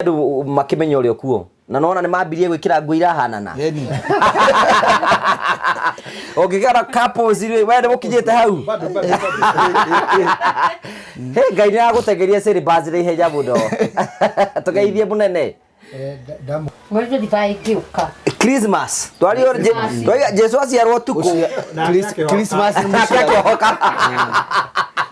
Andũ makĩmenya ũrĩa ũkuo na nona nĩ mambirie gwĩkĩra nguo irahanana. Eni. Ũngĩkĩona couples rĩ, we nĩ mũkinyĩte hau. Bado, bado, bado. He Ngai nĩ agũtengeria syllabus na ihenya mũno. Tũgeithie mũnene. Mweri 25 ngĩũka. Christmas twario. Christmas. Twaiga Jesu aciarwo ũtukũ. Christmas nĩ Nake mũciaro. akĩohoka.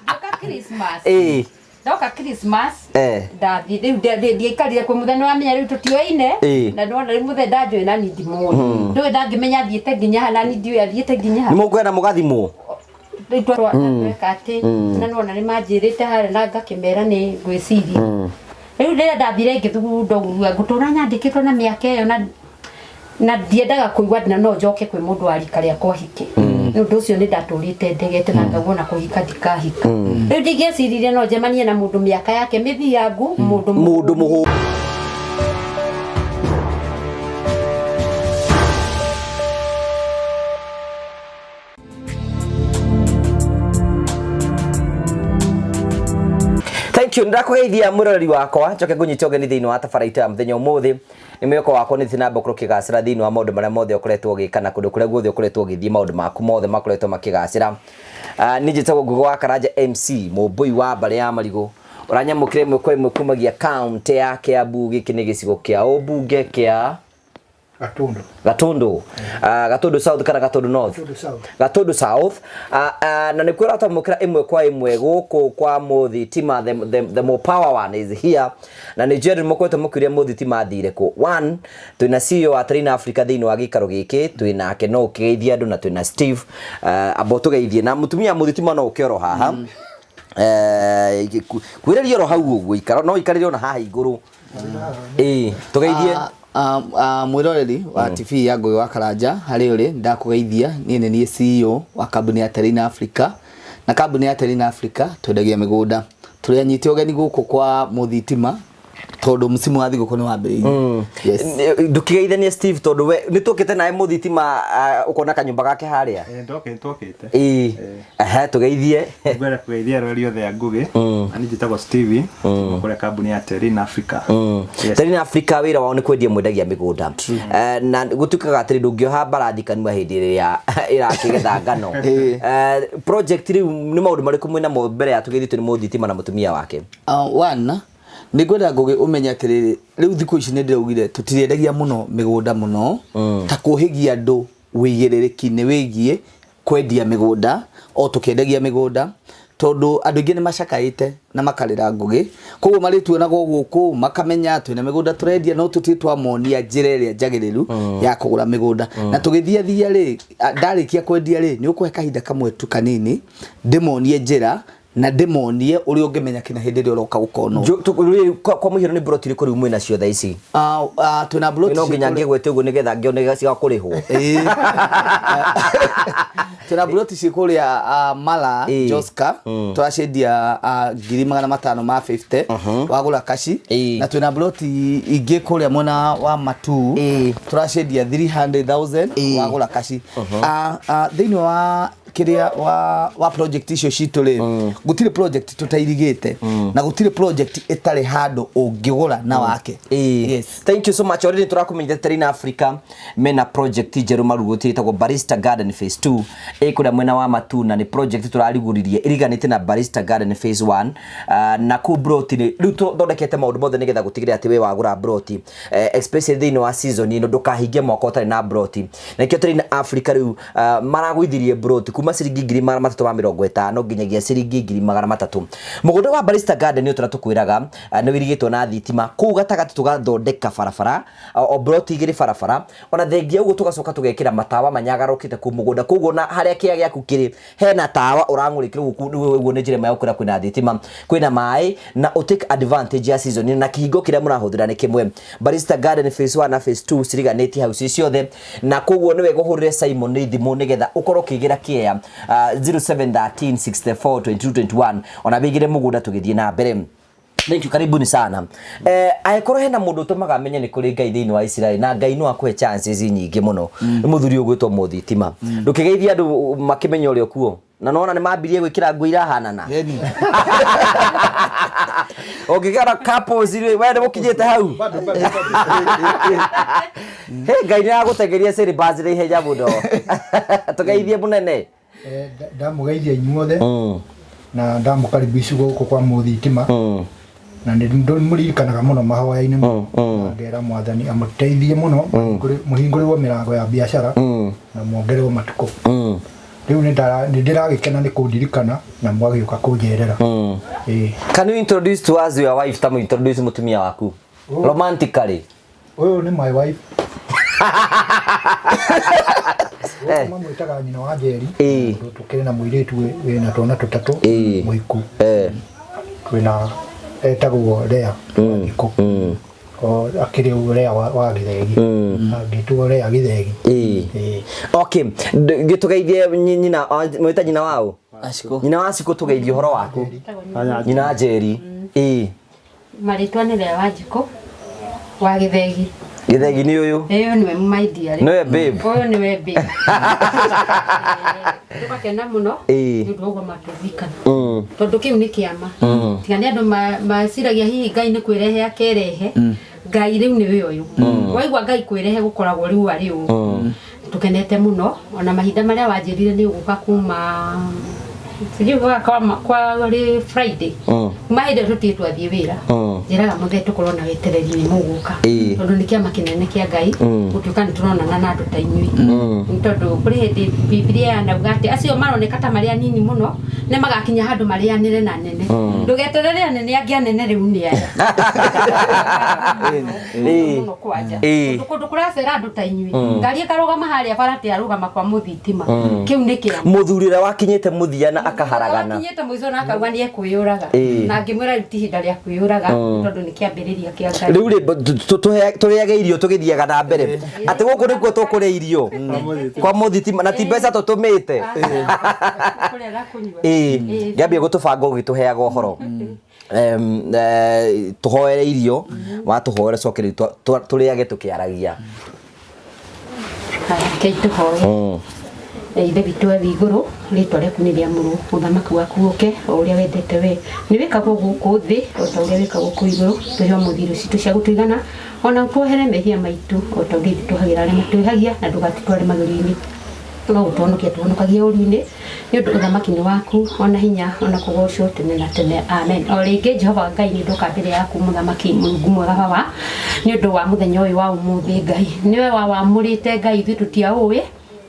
Ngĩũka Christmas. Ndoka Christmas. Ndathiĩ rĩu ndiaikarire kwĩ mũthenya wamenya rĩu tũtioine. Na nĩwona rĩu mũthenya ndanjũĩ na niĩ ndimũĩ. Ndũĩ ndangĩmenya athiĩte nginya ha na niĩ ndiũĩ athiĩte nginya ha. Nĩ mũkwenda mũgathimwo. Rĩu tweka atĩ na nĩwona nĩ manjĩrĩte harĩa na ngakĩmera nĩ ngwĩciria. Rĩu rĩrĩa ndathire ngĩthugunda ũguo ngũtũra nyandĩkĩtwo na mĩaka ĩyo na ndiendaga kũigua na no njoke kwĩ mũndũ wa rika rĩakwa hike. Nĩ ũndũ ũcio nĩ ndatũrĩte ndegete na ngaguo na kũhika ndikahika. Rĩu ndingĩeciririe no njemanie na mũndũ mĩaka yake mĩthiangu, mũndũ mũndũ mũhũ. Thank you. Ndakũgeithia mwĩroreri wakwa, njoke ngũnyite ũgeni thĩinĩ wa tabara itũ ya mũthenya ũmũthĩ. Nĩ mwĩhoko wakwa nĩ thiĩ na mbere gũkorwo ũkĩgacĩra thĩinĩ wa maũndũ marĩa mothe ũkoretwo ũgĩka na kũndũ kũrĩa guothe ũkoretwo ũgĩthiĩ, maũndũ maku mothe makoretwo makĩgacĩra. Niĩ njĩtagwo Ngugi wa Karanja MC, mũmbũi wa mbarĩ ya marigũ. Ũranyamũkĩra ĩmwe kwa ĩmwe kumagia kaũntĩ ya Kiambu. Gĩkĩ nĩ gĩcigo kĩa ũmbunge kĩa Gatundu. Gatundu. Gatundu South kana Gatundu North? Gatundu South. Gatundu South. Na nĩkuo ũratwamũkĩra ĩmwe kwa ĩmwe gũkũ kwa Mũthitima, the more power one is here. Na nĩ njũĩ andũ nĩmũkoretwo mũkĩũria Mũthitima athire kũ. One, twĩna CEO wa Train Africa thĩinĩ wa gĩikaro gĩkĩ, twĩna nake no ũkĩgeithie andũ, na twĩna Steve, amba ũtũgeithie, na mũtumia Mũthitima no ũke oro haha. Kwĩrĩria oro hau ũguo, ikara no ikarĩre ona haha igũrũ. Ĩĩ, tũgeithie. Mwĩroreri wa TV ya Ngugi wa Karanja harĩ ũrĩ, ndakũgeithia. Niĩ nĩ niĩ CEO wa kambuni ya Terrain Africa, na kambuni ya Terrain Africa twendagia mĩgũnda. Tũrĩ anyite ũgeni gũkũ kwa Mũthitima tondũ msimu wa thigũkũ nĩ wambĩrĩirie. Yes. Ndũkĩgeithanie Steve, tondũ we nĩ tũkĩte nawe Mũthitima, ũkona kanyũmba gake harĩa. Ndokĩte. Ĩĩ, ehe, tũgeithie. Ngwenda kũgeithia arori othe a Ngugi. Na niĩ njĩtagwo Steven kuma kũrĩa kambuni ya Terrain Africa. Yes. Terrain Africa wĩra wao nĩ kwendia mwendagia mĩgũnda. Na gũtuĩkaga atĩrĩ, ndũngĩoha mbarathi kanua hĩndĩ ĩrĩa ĩrakĩgetha ngano. Project rĩu nĩ maũndũ marĩkũ mwĩ namo mbere ya tũgeithĩtio nĩ Mũthitima na mũtumia wake? One, nĩ ngwenda Ngugi ũmenye atĩrĩrĩ, rĩu thikũ ici nĩ ndĩraugire tũtirĩendagia mũno mĩgũnda mũno ta kũhĩgia andũ wĩigĩrĩrĩki nĩ wĩgiĩ kwendia mĩgũnda o tũkĩendagia mĩgũnda, tondũ andũ aingĩ nĩ macakaĩte na makarĩra Ngugi, koguo marĩtuonaga o gũkũ makamenya twĩna mĩgũnda tũrendia, no tũtirĩ twamonia njĩra ĩrĩa njagĩrĩru ya kũgũra mĩgũnda. Na tũgĩthiathia rĩ, ndarĩkia kwendia rĩ, nĩ ũkũhe kahinda kamwe tu kanini ndĩmonie njĩra na ndĩmonie ũrĩa ũngĩmenya kinya hĩndĩ ĩrĩa ũroka gũkonwo. Kwa mũhiano nĩ mburoti irĩkũ rĩu mwĩna cio thaa ici? Twĩna mburoti No nginya ngĩgwete ũguo nĩgetha ngĩone cia kũrĩhwo. Ĩĩ. Twĩna mburoti ciĩ kũrĩa Mara Joska, tũraciendia 550,000 wagũra kaci. Na twĩna mburoti ingĩ kũrĩa mwena wa Matuu, tũraciendia 300,000 wagũra kaci. Thĩinĩ wa kĩrĩa wa project icio citũ rĩ, gũtirĩ project tũtairigĩte na gũtirĩ project ĩtarĩ handũ ũngĩgũra na wake. Yes. Thank you so much. Already tũrakũmenyithia Terrain Africa mena project njerũ marugũtie ĩtagwo Barista Garden Phase 2 ĩ kũrĩa mwena wa Matuna. Nĩ project tũrarigũririe ĩriganĩte na Barista Garden Phase 1. Na kũu broti nĩ rĩu tũthondekete maũndũ mothe nĩgetha gũtigĩrĩra atĩ we wagũra broti, especially thĩinĩ wa season ĩno, ndũkahingie mwaka ũtarĩ na broti. Na nĩkĩo Terrain Africa rĩu maragũithirie broti kuma ciringi 350,000 nginyagia ciringi 300,000. Mũgũnda wa Barista Garden nĩ ũtũra tũkwĩraga, nĩ wĩirigĩtwo na thitima kũu gatagatĩ, tũgathondeka barabara o broti igĩrĩ barabara. Ona thengia ũguo tũgacoka tũgekĩra matawa manyagarũkĩte kũu mũgũnda, koguo na harĩa kĩea gĩaku kĩrĩ hena tawa ũrang'ũrĩkĩra ũguo. Ũguo nĩ njĩra ĩmwe ya gũkwĩra kwĩna thitima, kwĩna maĩ, na ũ take advantage ya season, na kĩhingo kĩrĩa mũrahũthĩra nĩ kĩmwe. Barista Garden Phase 1 na Phase 2 ciriganĩtie hau ci ciothe, na koguo nĩ wega ũhũrĩre Simon thimũ nĩgetha ũkorwo ũkĩgĩra kĩea 0713 64 22 21, ona wĩgĩre mũgũnda tũgĩthiĩ na mbere. Thank you, karibuni sana. Angĩkorwo hena mũndũ ũtũmaga amenye nĩ kũrĩ Ngai thĩinĩ wa Isiraeli na Ngai no akũhe chances nyingĩ mũno, nĩ mũthuri ũgwĩtwo Mũthitima. Ndũkĩgeithie andũ makĩmenya ũrĩa ũkuo. Na nona nĩ mambirie gwĩkĩra nguo irahanana. Ĩni. Ũngĩkĩona couples rĩ, we nĩ mũkinyĩte hau. Bado, bado, bado. He Ngai nĩ agũtengeria syllabus na ihenya mũno. Tũgeithie mũnene. Ndamũgeithia inyuothe na ndamũkaribici gũkũ kwa mũthitima na nĩ mũririkanaga mũno mahoya-inĩ na ngera mwathani amũteithie mũno mũhingũrĩrwo mĩrango ya biacara na muongererwo matukũ. Rĩu nĩ ndĩragĩkena nĩ kũndirikana na mwagĩũka kũnjerera. Ĩĩ. Can you introduce to us your wife, tamu introduce mutumia waku romantically? Ũyũ nĩ my wife. Mamwĩtaga nyina wa Njeri. Tondũ tũkĩrĩ na mũirĩtu wĩna twana tũtatũ mũhiku. Twĩna etagwo Lea Wanjikũ. O akĩrĩ Lea wa Gĩthegi. Angĩtwo Lea Gĩthegi. Ĩĩ. Okay, gĩtũgeithie nyina mwĩta nyina wao? Ashiko. Nyina wa Cikũ, tũgeithie ũhoro waku. Nyina wa Njeri. Ĩĩ. Marĩtwa nĩ Lea Wanjikũ wa Gĩthegi. Gĩthegi nĩ ũyũ. Ĩyo nĩwe my dear. Nĩwe babe. Ũyũ nĩwe babe. Tũgakena mũno nĩ ũndũ wa ũguo matũririkana. Tondũ kĩu nĩ kĩama. Tiga nĩ andũ maciragia hihi Ngai nĩ kwĩrehe akerehe. Ngai rĩu nĩwe ũyũ. Waigua Ngai kwĩrehe gũkoragwo rĩu arĩ ũũ. Tũkenete mũno ona mahinda marĩa wanjĩrire nĩ ũgũka kuma sijui kwa rĩ Friday. Kuma hĩndĩ ĩyo tũtirĩ twathiĩ wĩra. Njĩraga mũthee tũkorwo na wetereri nĩ mũgũka. Tondũ nĩ kĩama kĩnene kĩa Ngai gũtuĩka nĩ tũronana na andũ ta inyuĩ. Nĩ tondũ kũrĩ hĩndĩ Bibilia yanauga atĩ acio maroneka ta marĩ anini mũno nĩ magakinya handũ marĩanĩre na nene. Ndũgeterere anene angĩ, anene rĩu nĩ aya. Mũno kwanja. Tondũ kũndũ kũracera andũ ta inyuĩ, ngari ĩkarũgama harĩa bara atĩ arũgama kwa mũthitima, kĩu nĩ kĩama. Mũthuri ũrĩa wakinyĩte mũthia na akaharagana. Wakinyĩte mũico na akauga nĩ ekwĩyũraga. Na ngĩmwĩra rĩu ti ihinda rĩa kwĩyũraga tondũ nĩ kĩambĩrĩria kĩa Ngai. Rĩu rĩ, tũrĩage irio tũgĩthiaga na mbere. Atĩ gũkũ nĩkuo tũkũrĩa irio kwa mũthitima na ti mbeca tũtũmĩte. Kũrĩa na kũnyua. Ĩĩ, ngĩambia gũtũbanga ũgĩtũheaga ũhoro. Tũhoere irio, watũhoere coke rĩu tũrĩage tũkĩaragia. Rekei tũhoe. Ithe witũ wa igũrũ, rĩtwa rĩaku nĩ rĩamũrwo, ũthamaki waku ũke o ũrĩa wendete we. Nĩ wĩkagwo gũkũ thĩ o ta ũrĩa wĩkagwo kũu igũrũ. Tũhe ũmũthĩ irio citũ cia gũtũigana, ona ũtuohere mehia maitũ o ta ũrĩa ithuĩ tuohagĩra arĩa matwĩhagia, na ndũgatũtware magerio-inĩ, no gũtũhonokia tũhonokagie ũru-inĩ, nĩ ũndũ ũthamaki nĩ waku, ona hinya, ona kũgocwo tene na tene. Amen. O rĩngĩ Jehova Ngai, nĩ ndoka mbere yaku mũthamaki Mũrungu mwega baba, nĩ ũndũ wa mũthenya ũyũ wa ũmũthĩ. Ngai nĩwe wawamũrĩte, Ngai ithuĩ tũtiaũĩ,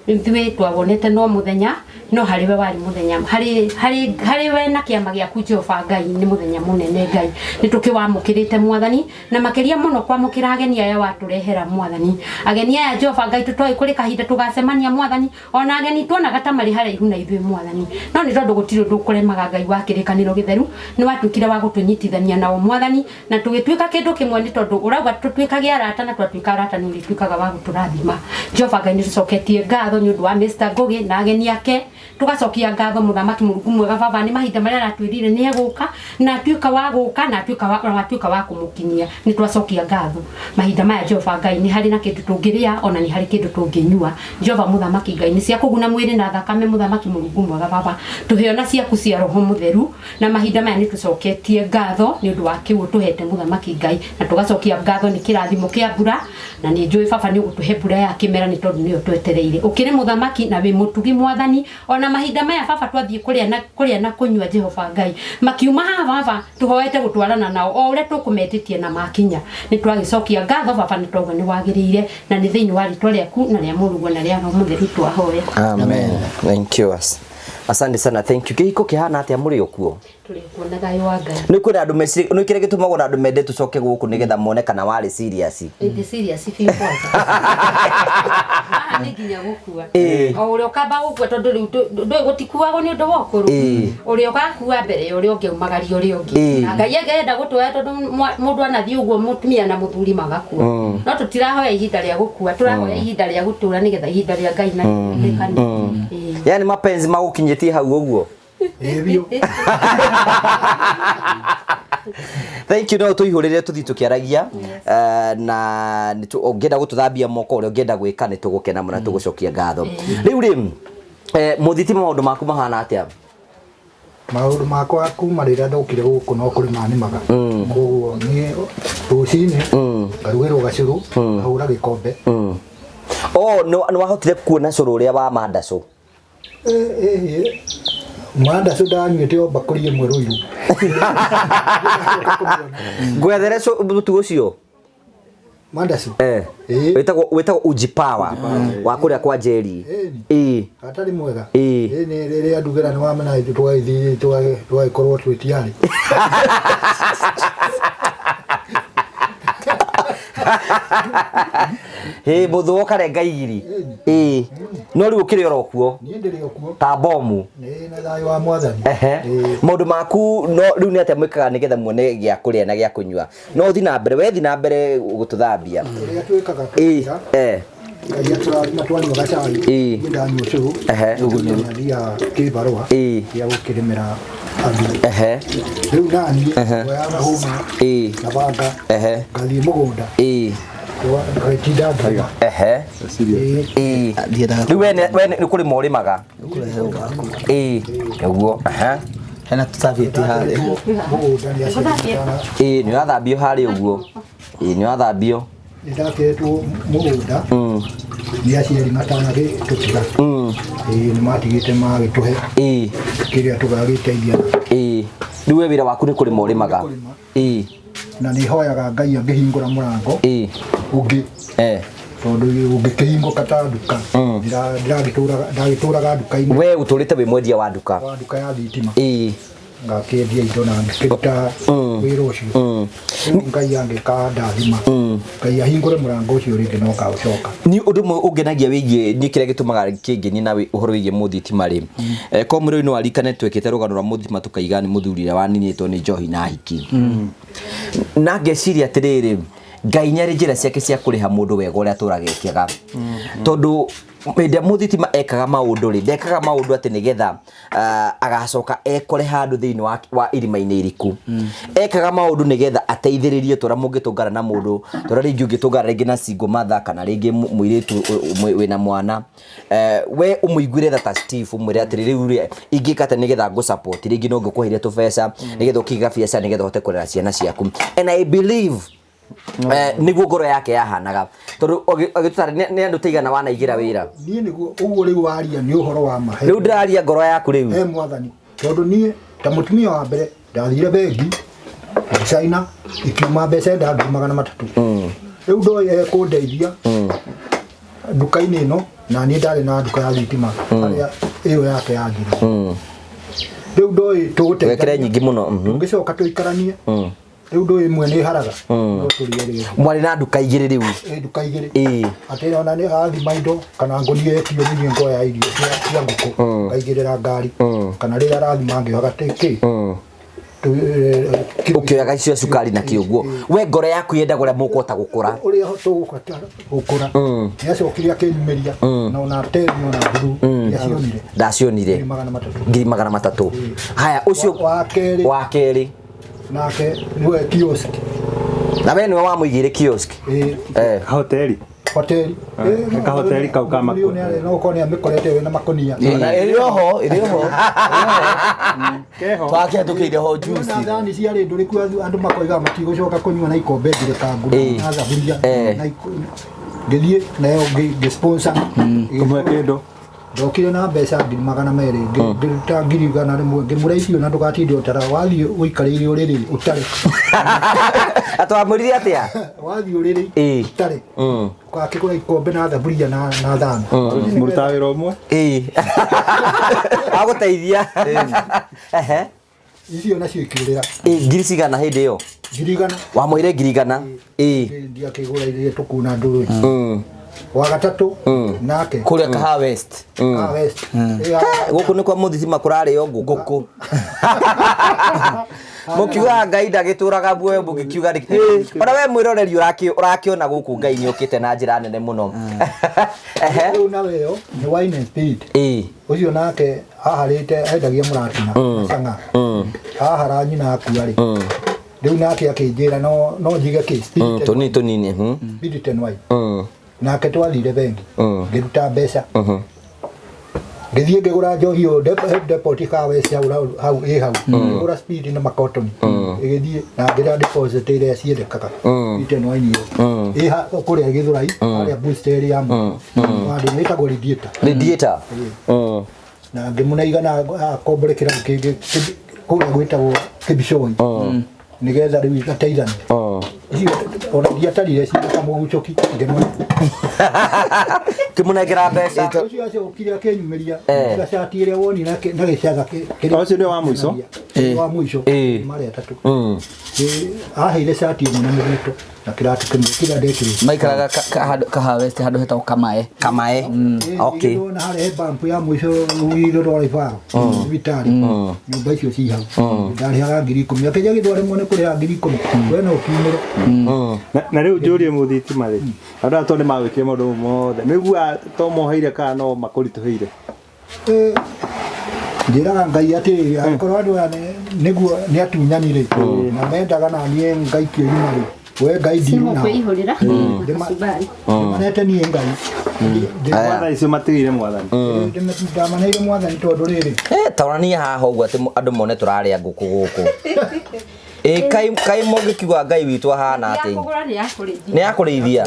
ithuĩ twawonete no mũthenya, no harĩ we warĩ mũthenya, harĩ we na kĩama gĩaku Jehova Ngai nĩ mũthenya mũnene. Ngai nĩ tũkĩwamũkĩrĩte mwathani, na makĩria mũno kwamũkĩra ageni aya watũrehera mwathani. Ageni aya Jehova Ngai tũtoĩ kũrĩ kahinda tũgacemania mwathani, ona ageni tuonaga ta marĩ haraihu na ithuĩ mwathani, no nĩ tondũ gũtirĩ ũndũ ũkũremaga Ngai wa kĩrĩkanĩro gĩtheru, nĩ watuĩkire wa gũtũnyitithania nao mwathani, na tũgĩtuĩka kĩndũ kĩmwe, nĩ tondũ ũrauga tũtuĩkage arata, na twatuĩka arata nĩ ũrĩtuĩkaga wa gũtũrathima. Jehova Ngai, nĩ tũcoketie ngatho nĩ ũndũ wa Mr. Ngugi na ageni ake. Tũgacokia ngatho mũthamaki Mũrungu mwega baba, nĩ mahinda marĩa aratwĩrire nĩ egũka, na atuĩka wa gũka, na atuĩka wa kũmũkinyia. Nĩ twacokia ngatho mahinda maya Jehova Ngai, nĩ harĩ na kĩndũ tũngĩrĩa, ona nĩ harĩ kĩndũ tũngĩnyua. Jehova mũthamaki Ngai, nĩ cia kũguna mwĩrĩ na thakame. Mũthamaki Mũrungu mwega baba, tũhe ona ciaku cia roho mũtheru, na mahinda maya nĩ tũcoketie ngatho nĩ ũndũ wa kĩu ũtũhete mũthamaki Ngai, na tũgacokia ngatho nĩ kĩrathimo kĩa mbura, na nĩ njũĩ baba nĩ ũgũtũhe mbura ya kĩmera, nĩ tondũ nĩyo twetereire. Ũkĩrĩ mũthamaki na wĩ mũtugi mwathani, ona mahinda maya baba twathiĩ kũrĩa na kũnyua Jehova Ngai, makiuma haha baba tũhoete gũtwarana nao o ũrĩa tũkũmetĩtie na makinya. Nĩ twagĩcokia ngatho baba, nĩ twauga nĩ wagĩrĩire, na nĩ thĩinĩ wa rĩtwa rĩaku na rĩa Mũrũguo na rĩa Roho Mũtheru twahoya. Amen. Thank you. Asante sana. Thank you. Kĩhiko kĩhana atĩa, mũrĩ o kuo? Tũrĩ kuo na thayũ wa Ngai. Nĩ kwĩna andũ meciria nĩ kĩrĩa gĩtũmagwo na andũ mende tũcoke gũkũ nĩgetha mone kana warĩ serious. Ndĩ serious biũ kwanza. Haha nĩ nginya gũkua. O ũrĩa ũkamba gũkua, tondũ rĩu ndũĩ gũtikuagwo nĩ ũndũ wa ũkũrũ. Ũrĩa ũgakua mbere ya ũrĩa ũngĩ aumagaria ũrĩa ũngĩ. Na Ngai angĩenda gũtwoya, tondũ mũndũ anathiĩ ũguo mũtumia na mũthuri magakua. No tũtirahoya ihinda rĩa gũkua, tũrahoya ihinda rĩa gũtũra nĩgetha ihinda rĩa Ngai na rĩkane. Yani mapenzi magũkinyĩtie hau ũguo. Ĩĩ biũ. Thank you. No tũihũrĩre tũthiĩ tũkĩaragia. Na ũngĩenda gũtũthambia moko, ũrĩa ũngĩenda gwĩka, nĩ tũgũkena mũno, tũgũcokia ngatho. Rĩu rĩ Mũthitima maũndũ maku mahana atĩa? Maũndũ makwa kuma rĩrĩa ndokire gũkũ no kũrĩma nĩmaga, koguo niĩ rũcinĩ ngarugĩrwo gacũrũ, ngahũra gĩkombe. Oh, nĩ wahotire kuona cũrũ ũrĩa wa mandacũ? Mandacũ ndanyuĩte o mbakũri ĩmwe rũirũ. Ngwethere mũtu ũcio. Mandacũ? Eh. Wĩtagwo Uji Power wa kũrĩa kwa Njeri. Ĩĩ. Atarĩ mwega. Ĩĩ. Ĩĩ, nĩ rĩrĩa ndugĩra nĩ wamena ithuĩ tũgagĩthiĩ tũgagĩkorwo twĩ tiarĩ. Hĩ, mũthũa ũkarenga igiri. Ĩĩ. No rĩu ũkĩrĩ oro kuo. Niĩ ndĩrĩ o kuo. Ta bomu. Ĩĩ, na thayũ wa Mwathani. Ehe. Ĩĩ. Maũndũ maku no rĩu nĩ atĩa mwĩkaga nĩgetha muone gĩa kũrĩa na gĩa kũnyua? No ũthiĩ na mbere, we thiĩ na mbere gũtũthambia. Ũrĩa twĩkaga Ĩĩ. tũkĩra Eh. Ngai atũrathima twanyua gacai. Ĩĩ. Niĩ ndanyua ũcũrũ. Ehe. Thiaga kĩbarũa Ĩĩ. gĩa gũkĩrĩmĩra andũ. Ehe. Rĩu naniĩ ngoyaga hũma Ĩĩ. na banga Ehe. ngathiĩ mũgũnda Ĩĩ. ngatinda ngĩrĩma. Ehe. Ĩĩ. Ĩĩ. Rĩu we nĩ kũrĩma ũrĩmaga? Ĩĩ. Ũguo. Ehe. Hena tũcabieti harĩa. Mũgũnda nĩ aciari. Ĩĩ, nĩ ũrathambio harĩa ũguo. Ĩĩ, nĩ ũrathambio. Nĩ ndakĩretwo mũgũnda nĩ aciari matanagĩtũtiga. Ĩĩ, nĩ matigĩte magĩtũhe Ĩĩ. kĩrĩa tũgagĩteithia. Ĩĩ. Rĩu we wĩra waku nĩ kũrĩma ũrĩmaga? Kũrĩma. Ĩĩ. Na nĩ hoyaga Ngai angĩhingũra mũrango Ĩĩ. ũngĩ, Eh. tondũ ũngĩkĩhingũka ta nduka, ndagĩtũraga nduka-inĩ. We ũtũrĩte wĩ mwendia wa nduka? Wa nduka ya thitima. Ĩĩ. Ngakĩendia indo na ngĩkĩruta wĩra ũcio. Rĩu Ngai angĩkandathima, Ngai ahingũre mũrango ũcio rĩngĩ no ngaũcoka. Ni ũndũ ũmwe ũngenagia wĩgiĩ niĩ kĩrĩa gĩtũmaga kĩngenie na ũhoro wĩgiĩ mũthitima rĩ, ko mũrĩmi no arikane twekĩte rũgano rwa mũthitima tũkaiga nĩ mũthuri ũrĩa waninĩtwo nĩ njohi na hiki, na ngeciria atĩrĩrĩ, Ngai nĩ arĩ njĩra ciake cia kũrĩha mũndũ wega ũrĩa atũraga ekĩaga, tondũ hĩndĩ ĩrĩa mũthitima ekaga maũndũ rĩ, ndekaga maũndũ atĩ nĩgetha agacoka ekore handũ thĩinĩ wa irima-inĩ iriku. Ekaga maũndũ nĩgetha ateithĩrĩrie tũrĩa mũngĩtũngana na mũndũ, tũrĩa rĩngĩ ũngĩtũngana rĩngĩ na single mother kana rĩngĩ mũirĩtu wĩna mwana. We ũmũiguĩre tha ta Steve, ũmwĩre atĩrĩ, rĩu rĩ ingĩka atĩa nĩgetha ngũ support, rĩngĩ no ngũkũheire tũbeca nĩgetha ũkĩiga biacara nĩgetha ũhote kũrera ciana ciaku. And I believe nĩguo ngoro yake yahanaga, tondũ agĩtũtara nĩ andũ taigana wanaigĩra wĩra. Niĩ nĩguo ũguo rĩu waria nĩ ũhoro wa ma. Rĩu ndĩraria ngoro yaku rĩu. He Mwathani, tondũ niĩ ta mũtumia wa mbere ndathire bengi ngĩcaina ikiuma mbeca enda 300,000. Rĩu ndoĩ ekũndeithia nduka-inĩ ĩno, na niĩ ndarĩ na nduka ya thitima harĩa ĩyo yake ya ngiri. Rĩu ndoĩ tũgũteithania. Wekĩre nyingĩ mũno. Tũngĩcoka tũikaranie. Rĩu ndũĩ ĩmwe nĩ haraga no tũrĩe rĩngĩ. Mwarĩ na nduka igĩrĩ rĩu? Ĩ, nduka igĩrĩ. Ĩĩ. Atĩ ona nĩ athima indo kana ngũnia etio niĩ ngoya irio cia ngũkũ ngaigĩrĩra ngari, kana rĩrĩa arathima ngĩohaga kĩ ũkĩoyaga icio cukari na kĩũguo. We ngoro yaku yendaga ũrĩa mũkũhota gũkũra. Ũrĩa tũgũkũhota gũkũra. Nĩ acokire akĩnyumĩria na ona teni ona thuru nĩacionire. Ndacionire. 300,000. 300,000. Haya, ũcio Wa kerĩ. Wa kerĩ. Nake nĩwe kiosk. Na we nĩwe wamũigĩire kiosk? Ĩĩ. Hoteli. Hoteli. Ĩĩ, kahoteli kau ka makũnia. No ũkorwo nĩ amĩkorete wĩna makũnia. Ĩrĩ oho, ĩrĩ oho. Keho. Twakĩhetũkĩire ho juice. Na thani ciarĩ ndũrĩku, andũ makoiga matigũcoka kũnyua na ikombe njirĩkangu na thaburia na ngĩthiĩ nayo ngĩ-sponsor. Kũmwe kĩndũ. Ndokire na mbeca 200,000, ngĩruta 100,000, ngĩmũra icio na ndũgatinde ũtara, wathiĩ ũikarĩire ũrĩrĩ ũtare. Atwamũrire atĩa? Wathiĩ ũrĩrĩ ũtare. Ũgakĩgũra ikombe na thaburia na thani. Mũrutaga wĩra ũmwe? Ĩĩ. Agũteithia. Ehe. Icio nacio ikĩũrĩra. Ĩĩ, ngiri cigana hĩndĩ ĩyo? 100,000. Wamũire 100,000? Ĩĩ. Ndiakĩgũra iria tũkuna ndũrũ. Wa gatatũ nake kũrĩa Kahawa West. Kahawa West. Gũkũ nĩ kwa mũthitima kũrarĩo ngũkũ. Mũkiugaga Ngai ndagĩtũraga muoyo, mũgĩkiuga nĩ ona we mwĩroreri ũrakĩona gũkũ Ngai nĩ okĩte na njĩra nene mũno. Ehe. Rĩu nawe ĩyo nĩ wine and spirit. Ĩĩ. Ũcio nake aharĩte endagia mũratina cang'a. Ahara nyina akua rĩ. Rĩu nake akĩnjĩra no njige kĩ spirit. Tũnini tũnini. Spirit and wine. Nake twathire bengi. Ngĩruta mbeca. Ngĩthiĩ ngĩgũra njohi ĩyo depot ka West hau hau ĩ hau. Ngĩgũra speed na makotoni. Ĩgĩthiĩ na ngĩra deposit ĩrĩa ciendekaga. Ite no ĩyo. Ĩ ha kũrĩa Gĩthũrai harĩa booster ya mũndũ. Ĩtagwo radiator. Radiator. Na ngĩmũneigana akombore kĩrabu kĩngĩ kũrĩa gwĩtagwo Kĩbicoi. Nĩgetha rĩu igateithania. Icio ona ndiatarire ciĩ kamũgucũki ngĩmũne. Kĩmũnengera mbeca. Ũcio acokire akĩnyumĩria Eh. gacati ĩrĩa wonire na gĩcatha kĩrĩa Ũcio nĩ wa mũico? Wa mũico. Eh. Marĩ atatũ. Aheire cati ĩmwe na mũbuto na kĩratũ kĩmwe kĩrĩa ndekĩrĩte. Maikaraga ka harvest handũ hetagwo Kamae. Kamae. Okay. Na harĩa he bump ya mũico rũgiri rwa Ibaro thibitarĩ nyũmba icio ci hau ndarĩhaga 10,000 akĩnja gĩthwa rĩmwe nĩ kũrĩha 10,000 we no ũkiumĩre. Na rĩu njũrie mũthitima rĩ, andũ aya to nĩ magwĩkire maũndũ mothe nĩguo to moheire kana no makũritũhĩire? Njĩraga Ngai atĩrĩrĩ, angĩkorwo andũ aya nĩguo nĩ atunyani rĩ na mendaga na niĩ ngaikio irima rĩ, we Ngai ndiruna Kwĩihũrĩra kacumbari. Ndĩmanete niĩ Ngai. Thaa icio matigĩire mwathani. Ndamaneire mwathani tondũ rĩrĩ Taonania haha ũguo atĩ andũ mone tũrarĩa ngũkũ gũkũ. Ĩ kai kai mũngĩkiuga Ngai witũ ahana Ya atĩ kũgũra nĩ ya kũrĩithia. nĩ ya kũrĩithia.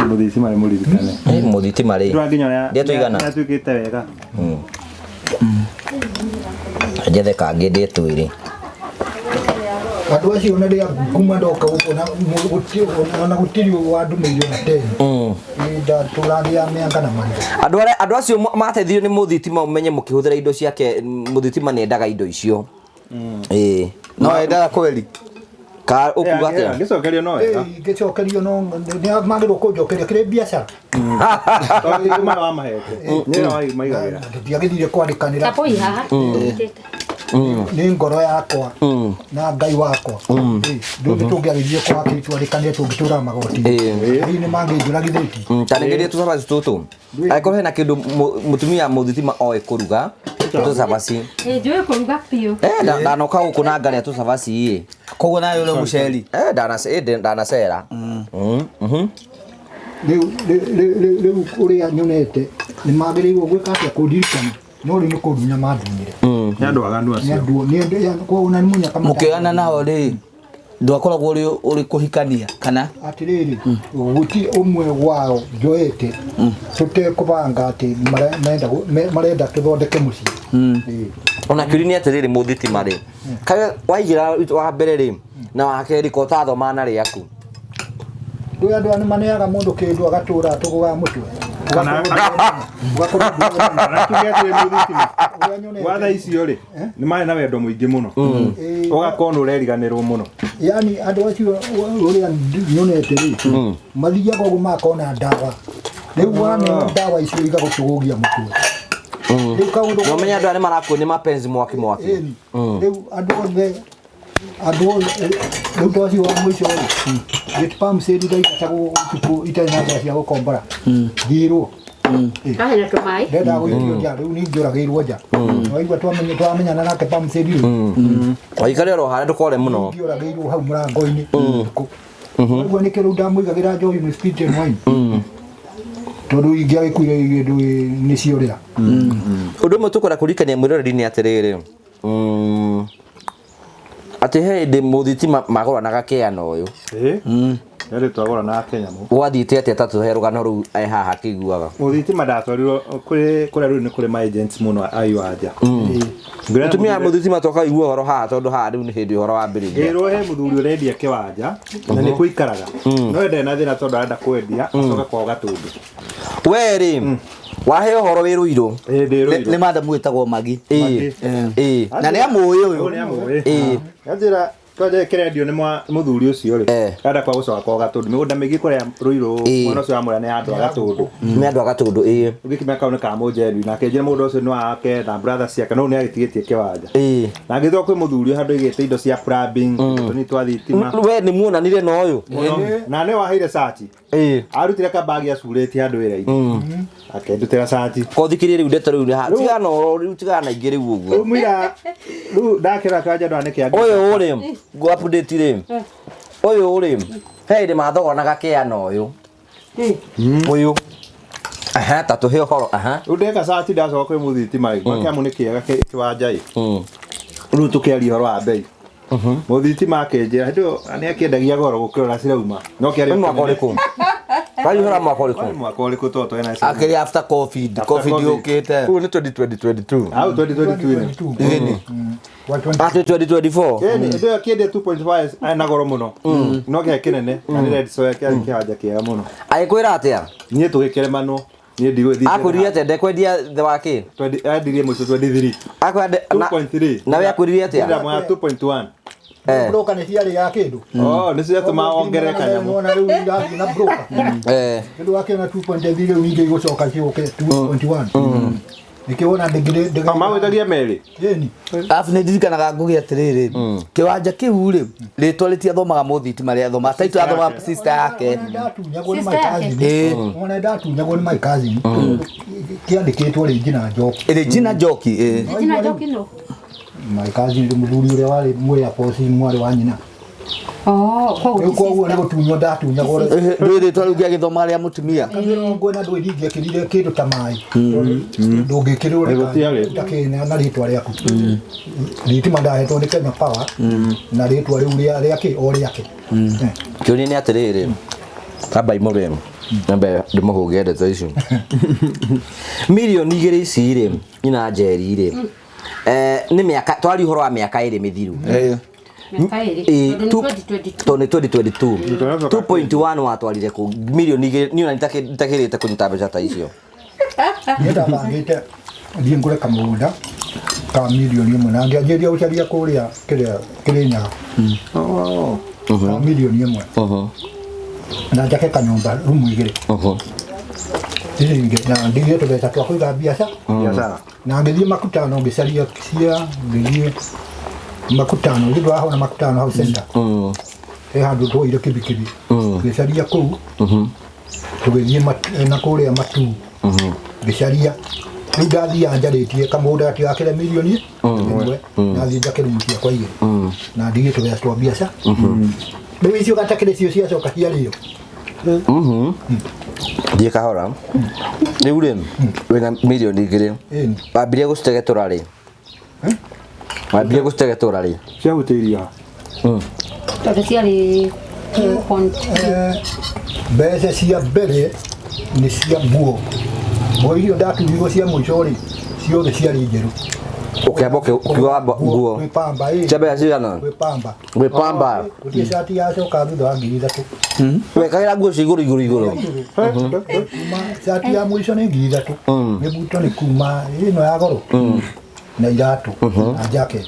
Mũthitima nĩ mũririkane. Mũthitima rĩ. Ndũra nginya ũrĩa Ndĩa tũigana. nĩatuĩkĩte wega. Njethe kangĩ ndĩe twĩrĩ. Andũ acio na rĩa kuma ndoka gũkũ na gũtirĩ wandũmĩire ona teni. Ndatũragia mĩanga na marigũ. Andũ arĩa andũ acio mateithirio nĩ mũthitima ũmenye mũkĩhũthĩra indo ciake mũthitima nĩ endaga indo icio. Ĩĩ. No endaga kweli. Ka ũkuga atĩa? Ngĩcokerio no wega. Ngĩcokerio no nĩ magĩrĩirwo kũnjokeria kĩrĩ biacara. Tondũ ti maya wamahete. Nĩ ũrĩa maigagĩra. Tũtiagĩthire kwandĩkanĩra. Kabũi haha. Nĩ ngoro yakwa na Ngai wakwa. Ndũngĩ tũngĩagĩthire twandĩkanĩre tũngĩtũraga magoti. Hihi nĩ mangĩnjũragithĩtie. Ta nĩgerie tũcabaci tũtũ. Angĩkorwo hena kĩndũ mũtumia mũthitima oĩ kũruga tũcabaci. Njũĩ kũruga biũ. Ndanoka gũkũ na ngarĩa tũcabaci ĩ. Koguo nawe ũrĩ mũceri. Ndanacera. Rĩu ũrĩa nyonete nĩ magĩrĩirwo gwĩka atĩa kũndirikana no rĩu nĩ kũndunya mandunyire. Nĩ andũ aganu Nĩ acio. andũ nĩ andũ koguo na nĩ mũnyaka Mũkĩoyana nao rĩ ndwakoragwo ũrĩ kũhikania kana? Atĩrĩrĩ gũtirĩ ũmwe wao njoete tũtekũbanga atĩ marenda tũthondeke mũciĩ. Ona kĩũria nĩ atĩrĩrĩ mũthitima rĩ kaĩ waigĩra wa mbere rĩ na wa kerĩ ko ũtathoma na rĩaku? Rĩu andũ aya nĩ maneaga mũndũ kĩndũ agatũra atũgũgaga mũtwe. Ũgakorwo Kana tuge atĩrĩ mũthitima. Wa thaa icio rĩ nĩ marĩ na wendo mũingĩ mũno. Ũgakorwo nĩ ũreriganĩrwo mũno. Yani andũ acio ũrĩa nyonete rĩ mathiaga ũguo makona ndawa. Rĩu waneo ndawa icio igagũtũgũgia mũtwe. Rĩu kaũndũ Na ũmenye andũ aya nĩ marakuo nĩ mapenzi mwaki mwaki. Rĩu andũ othe andũ rĩu ta ũcio wa mũico rĩ gate pump sale ndaikatagwo ũtukũ itarĩ na mbeca cia gũkombora thirwo. Haha na tũmaĩ. Ndendaga gũikio nja rĩu nĩ njũragĩirwo nja. Waigua twamenyana nake pump sale rĩ Waikare oro harĩa ndũkore mũno. Njũragĩirwo hau mũrango-inĩ ũtukũ. Waigua nĩkĩo rĩu ndamũigagĩra njohi nĩ spirit and wine. Tondũ ingĩagĩkuire kĩndũ nĩ ciorĩra. Ũndũ ũmwe tũkwenda kũririkania mwĩroreri nĩ atĩrĩrĩ atĩ he hĩndĩ mũthitima magũranaga kĩana ũyũ. Ĩ. Rĩrĩ twagũranaga kĩnyamũ. Gwathiĩte atĩa ta tũhe rũgano rũu haha akĩiguaga. Mũthitima ndatwarirwo kũrĩ kũrĩa rĩu nĩ kũrĩ ma agents mũno a iwanja. Mũtumia mũthitima tokaigua ũhoro haha tondũ haha rĩu nĩ hĩndĩ ũhoro wambĩrĩria. Ngĩrwo he mũthuri ũrendia kĩwanja na nĩ kũikaraga. No ndarĩ na thĩna tondũ arenda kwendia acoke kwao Gatũndũ. We rĩ wahe ũhoro wĩ Rũirũ. Ĩ ndĩ Rũirũ. Nĩ madamu wĩtagwo Magi. Ĩ. Na nĩ amũĩ ũyũ. Nĩ amũĩ. Ĩ. Anjĩra twanja kĩrendio nĩ mũthuri ũcio rĩ. Arenda kwa gũcoka kwao Gatũndũ. Mĩgũnda mĩingĩ kũrĩa Rũirũ mwena ũcio wa Mũrĩa nĩ ya andũ a Gatũndũ. Nĩ andũ a Gatũndũ ĩ. Ũgĩkimenya kau nĩ ka Mũnjeri nake njĩra mũgũnda ũcio nĩ wake na brother ciake no nĩ agĩtigĩtie kĩwanja. Ĩ. Na ngĩthwo kwĩ mũthuri handũ aigĩte indo cia plumbing, tũnini twa thitima. We nĩ muonanire na ũyũ. Na nĩ waheire cati. Ĩ. Arutire kabagi acurĩtie handũ wĩra-inĩ. Akĩndutĩra cati. Kothikĩrie rĩu ndeto rĩu tigana ũhoro rĩu tigana na ingĩ rĩu ũguo. Rĩu mũira rĩu ndakĩra kanja ndona nĩkĩ angĩ. Ũyũ rĩ ngũ update rĩ. Ũyũ rĩ he hĩndĩ mathogoranaga kĩana ũyũ. Ũyũ. Aha, ta tũhe ũhoro. Aha. Rĩu ndeka cati ndacoka kwĩ mũthitima rĩ, makĩamũ nĩ kĩega kĩwanja ĩ. Rĩu tũkĩaria ũhoro wa bei. Mũthitima akĩnjĩra hĩndĩ ĩyo nĩ akĩendagia goro gũkĩra ũrĩa cirauma. No kĩarĩ Nĩ mwaka ũrĩkũ? Twaria ũhoro wa mwaka ũrĩkũ? Warĩ mwaka ũrĩkũ tondũ twarĩ na Akĩrĩ after covid After covid COVID. yũkĩte. Ũyũ nĩ 2022. Hau 2022 Ĩni. Wa 20 Ah, 2024. Ĩni, hĩndĩ ĩyo akĩendia 2.5 arĩ na goro mũno. No kĩarĩ kĩnene, na nĩ red soil kĩarĩ kĩwanja kĩega mũno. Agĩkwĩra atĩa? Niĩ tũgĩkĩremanwo, niĩ ndigũthiĩ. Akwĩrire atĩa ndekwendia thĩ wa kĩ? Endirie mũico 23. Akwĩra 2.3. na we akwĩrire atĩa? Ndĩramwĩra 2.1. Eh. Broker nĩ ciarĩ ya kĩndũ. Oh, nĩ ciatũma wongerere kanyamũ. Wona rĩu irathiĩ na broker. Eh. Rĩu wakĩona 2.3 rĩu ingĩ igũcoka ciũke 2.1. Nĩkĩo wona ndĩngĩrĩ Ah, Magwĩtagia merĩ. Ĩni. Arabu nĩ ndirikanaga ngũgĩ atĩrĩrĩ kĩwanja kĩu rĩ rĩtwa rĩtiathomaga mũthitima rĩathomaga taitũ yathomaga sister yake. Ona ndatunyagwo nĩ my Sister yake? cousin. Ĩĩ. Ona ndatunyagwo nĩ my cousin. Kĩandĩkĩtwo Regina Njoki. Regina Njoki ĩĩ. Regina Njoki nũ? My cousin rĩ mũthuri ũrĩa warĩ mwĩ Air mwarĩ wa nyina. Oh, koguo Rĩu ti koguo nĩ sister. gũtunywo ndatunyagwo. Ĩhĩ, ndũĩ rĩtwa rĩu ngĩagĩthoma rĩa mũtumia. Mĩrongo ĩna ndũĩ ndingĩekĩrire kĩndũ ta maĩ. Ndũngĩkĩrwo Gũtiarĩ. ũtakĩrĩ na rĩtwa rĩaku. Thitima ndahetwo nĩ Kenya Power na rĩtwa rĩu rĩa rĩake o rĩake. Eh. Kĩũria nĩ atĩrĩrĩ, amba imũrĩ nyambe ndĩmũhũge ndeto icio. Mirioni igĩrĩ ici rĩ, nyina Njeri rĩ, eh, nĩ mĩaka twaria ũhoro wa mĩaka ĩrĩ mĩthiru. Ĩĩ. Mĩaka ĩrĩ. Ĩĩ, Tondũ nĩ 2022. tondũ nĩ 2022. 2.1 watwarire kũ mirioni igĩrĩ niĩ ona itakĩrĩte kũnyita mbeca ta icio. Niĩ ndabangĩte thiĩ ngũre kamũgũnda ka mirioni ĩmwe na ngĩanjĩrĩria gũcaria kũrĩa kĩrĩa Kĩrĩnyaga ka mirioni ĩmwe na njake kanyũmba rumu igĩrĩ ici ingĩ na ndigire tũbeca twa kũiga biaca Biacara. na ngĩthiĩ makutano ngĩcaria cia ngĩthiĩ makutano ngĩthiĩ ndwahona makutano hau center he handũ twoire kibikibi ngĩcaria kũu tũgĩthiĩ na kũrĩa matu ngĩcaria rĩu ndathiaga njarĩtie kamũgũnda gatigakĩre mirioni ĩmwe nathiĩ njake rumu ciakwa igĩrĩ na ndigĩ tũbeca twa biaca rĩu icio gatakĩrĩ cio ciacoka ciarĩo Thiĩ kahora. Rĩu rĩ, wĩna mirioni igĩrĩ. Ĩni. Wambirie gũcitegetũra rĩ? Wambirie gũcitegetũra rĩ? Ciahutĩirie ha? Tondũ ciarĩ 2.3. Eh, mbeca cia mbere nĩ cia nguo nguo icio ndatunyirwo cia mũico rĩ ciothe ciarĩ njerũ Ũkĩamba ũkiuga wamba nguo. Gwĩpamba ĩ Cia mbeca cigana? Gwĩpamba. Gwĩpamba. Gũtirĩ cati yacoka thutha wa 3,000. Wekagĩra nguo cia igũrũ igũrũ igũrũ. Kuma cati ya mũico nĩ 3,000. Mĩbuto nĩ kuma ĩno ya goro na iratũ na jacket.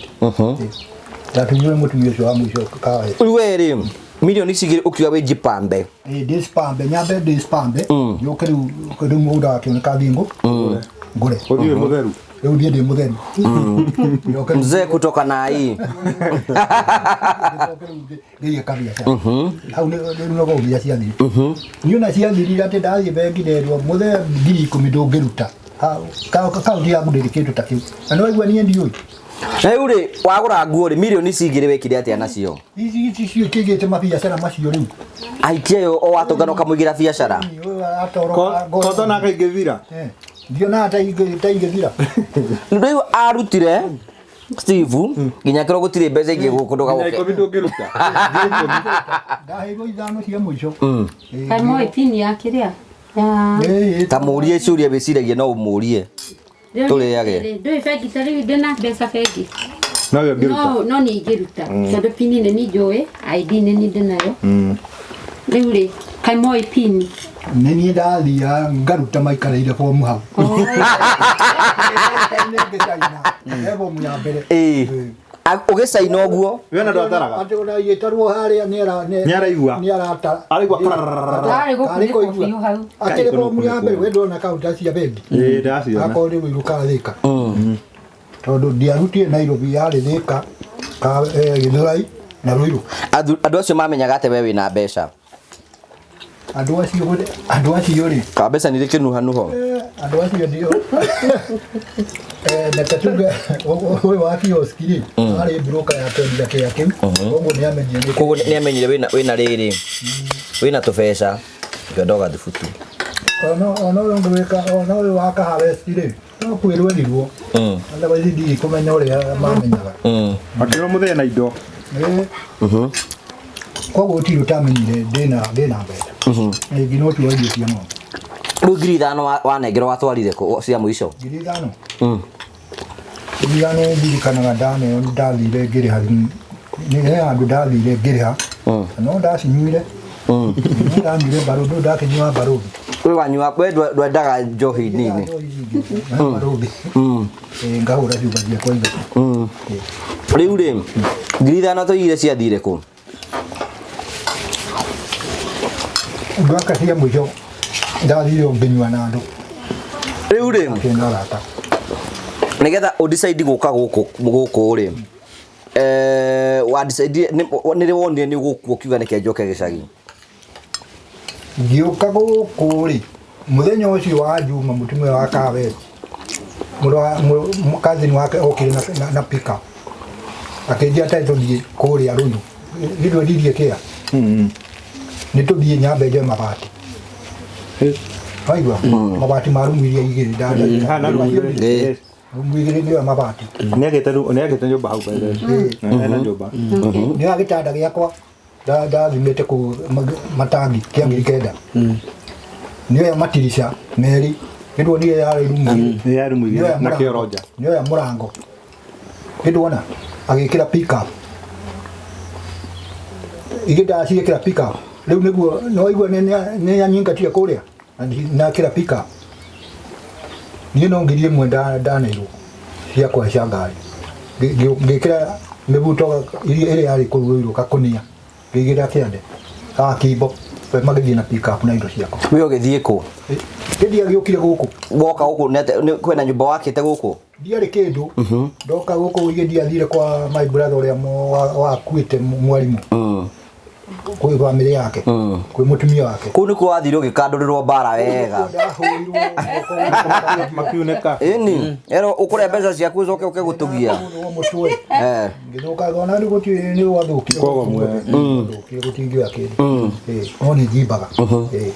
Ndatunyirwo nĩ mũtumia ũcio wa mũico kawaĩ. Rĩu we rĩ, mirioni ici igĩrĩ ũkiuga wĩjipambe. Ndĩcipambe nyambe ndĩcipambe njũke rĩu rĩu mũgũnda wakĩoneka thiĩ ngũre. Ũthiĩ wĩ mũtheru. Rĩu niĩ ndĩ mũtheru. Njoke rĩu- Mzee kutoka Nai. njoke rĩu ngĩige kabiacara. Hau rĩu no gũthiĩ ciathirire. Niĩ ona ciathirire atĩ ndathiĩ bengi nderwo mũthee 10,000 ndũngĩruta. Kaunti yaku ndĩrĩ kĩndũ ta kĩu. Na nĩ waigua niĩ ndiũĩ. Rĩu rĩ, wagũra nguo rĩ, mirioni ici igĩrĩ wekire atĩa nacio? Ici ici cio kĩgĩte mabiacara macio rĩu. Aikia ĩyo o watũngana ũkamũigĩra biacara. Ũyũ atoroka ngoro. Kotona kaingĩthira. Eh, Ndionaga ta ingĩthira. Rĩu arutire Steve nginya kĩro gũtirĩ mbeca ingĩ gũkũ Nginya ndũgagũke. ikũmi ndũngĩruta. Ndaheirwo ithano cia mũico. Kaĩ moĩ pin ya kĩrĩa? Ya Ĩĩ, Ta mũrie ciũria wĩciragia no ũmũrie. Rĩu Tũrĩage. Ndũĩ bengi ta rĩu ndĩna mbeca bengi. No we ũngĩruta. No no niĩ ingĩruta tondũ pin nĩ niĩ njũĩ, ID nĩ niĩ ndĩnayo. Rĩu rĩ, kaĩ moĩ pin? Nĩ niĩ ndathiaga ngaruta maikarĩire bomu hau. Nĩ ngĩcaina. He bomu ya mbere. Ĩĩ. Ũgĩcaina ũguo We ona ndwataraga. Atĩ ona igĩtarwo harĩa nĩ ara Nĩ araigua. Nĩ aratara. Araigua karararara. Ndarĩ gũkunĩkwo biũ hau. Akĩrĩ bomu ya mbere we ndona kaunta cia bengi. Ĩĩ ndaciona. Akorwo nĩ Ruiru kana Thika. Tondũ ndiarutire Nairobi yarĩ Thika ka Gĩthũrai na Ruiru. Andũ acio mamenyaga atĩ we wĩna mbeca. Andũ acio andũ acio rĩ Ka mbeca nĩ irĩ kĩnuhanuho. Andũ acio ndio reke tuge ũyũ wa kioski rĩ arĩ broker ya kwendia kĩrĩa kĩu koguo nĩ amenyire nĩ Koguo nĩ amenyire wĩna rĩrĩ wĩna tũbeca ngĩenda gathubutu. Ona ona ũyũ ũngĩ wĩka ona ũyũ wa kaharesti rĩ no kwĩrwo erirwo. Otherwise ndigĩ kũmenya ũrĩa mamenyaga. Makĩrwo mũthee na indo. Ĩĩ. Koguo gũtirĩ ũtamenyire ndĩna ndĩna mbeca. Ĩngĩ no tuoe irio cia ng'ombe. Rĩu 5,000 wanengerwo watwarire kũ cia mũico? 5,000. 5,000 ndirikanaga ndaneo nĩ ndathire ngĩrĩha thimũ. Nĩ he handũ ndathire ngĩrĩha. No ndacinyuire. No ndanyuire mbarũthi, ndakĩnyua mbarũthi. We wanyua we ndwendaga njohi nini. Mbarũthi. Ĩĩ, ngahũra ciuga ciakwa ithatũ. Rĩu rĩ 5,000 tũigire ciathire kũ? Ngaka cia mũico ndathire o ngĩnyua na andũ Rĩu rĩ akĩona arata. nĩgetha ũ decide gũka gũkũ gũkũ rĩ wa decide nĩ rĩ wonire nĩ ũgũkua ũkiuga nĩke njoke gĩcagi? Ngĩũka gũkũ rĩ mũthenya ũcio wa Juma mũtumia wa Kawesi mũrũ wa cousin wake okire na pickup akĩnjĩra atĩ tũthiĩ kũrĩa Rũirũ githĩ kĩa nĩ tũthiĩ nyambe njoe mabati waigua mabati ma rumu iria igĩrĩ Hana rumu igĩrĩ. Rumu igĩrĩ nĩyo mabati. Nĩakĩte nyũmba hau by the way. Ena nyũmba. Nĩoya gĩtanda gĩakwa ndathimĩte kũu matangi kĩa 9,000. Nĩoya matirica merĩ nĩndwonire yarĩ rumu igĩrĩ. Nĩ ya rumu igĩrĩ na kĩoro nja. Nĩoya mũrango nĩndwona agĩkĩra pickup igĩ ndaciĩkĩra pickup rĩu nĩguo no igua nĩ anyingatire kũrĩa nakĩra pickup niĩ no 1,000 ndaneirwo ciakwa cia ngari ngĩkĩra mĩbuto ĩrĩa yarĩ kũu Rũirũ kakũnia ngĩigĩrĩra kĩande gakimbo we magĩthiĩ na pickup na indo ciakwa. We ũgĩthiĩ kũ? Gĩthiĩ agĩũkire gũkũ. Woka gũkũ kwĩna nyũmba wakĩte gũkũ? Ndiarĩ kĩndũ ndoka gũkũ igĩ ndiathire kwa my brother ũrĩa wakuĩte mwarimũ kwĩ bamĩrĩ yake kwĩ mũtumia wake. Kũu nĩkuo wathire ũgĩkandũrĩrwo mbara wega. Ndahũrirwo guoko Makiunĩka. Ĩni ero ũkũrĩa mbeca ciaku ũcoke ũke gũtũgia. Mũtwe ngĩthũka ona rĩu gũtirĩ nĩ gwathũkire. Koguo Gwathũkire gũtingĩoya kĩndũ. Ĩĩ, no nĩ njimbaga. Ĩĩ.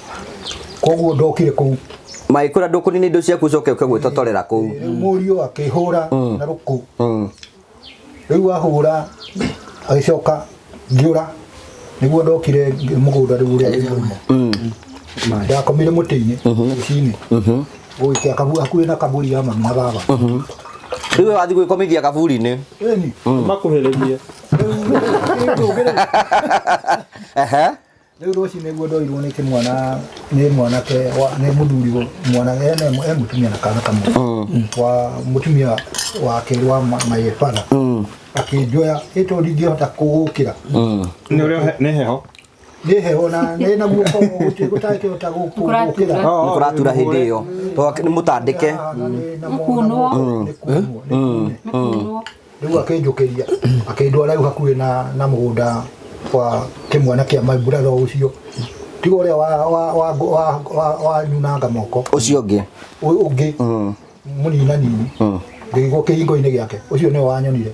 Koguo ndokire kũu Magĩkwĩra ndũkũnina indo ciaku ũcoke ũke gwĩtotorera kũu. Rĩu mũriũ akĩhũra na rũkũ rĩu ahũra agĩcoka ngĩũra nĩguo ndokire mũgũnda rĩu ũrĩa wĩ mũrĩmo ndakomire mũtĩ-inĩ rũcinĩ gũgĩkĩa hakuhĩ na kaburi ya mami na baba. Rĩu we wathiĩ gwĩkomithia kaburi-inĩ. Ĩni. Makuhĩrĩrie. Ehe. Rĩu rũcinĩ nĩguo ndoirwo nĩ kĩmwana nĩ mwanake nĩ mũthuri mwana ene e mũtumia na kana kamwe wa mũtumia wa kerĩ wa my father akĩnjoya ĩtondũ ndingĩhota kũgũkĩra. Nĩ ũrĩa nĩ heho. Nĩ heho na nĩ na guoko gũtakĩhota gũkĩra. Nĩ kũratura hĩndĩ ĩyo tondũ nĩ mũtandĩke. Nĩkunwo. Nĩkunwo. Rĩu akĩnjũkĩria akĩndwara rĩu hakuhĩ na mũgũnda wa kĩmwana kĩa my brother ũcio tiga ũrĩa wa nyunanga moko. Ũcio ũngĩ. Ũngĩ mũninanini ngĩigwo kĩhingo-inĩ gĩake ũcio nĩwe wanyonire.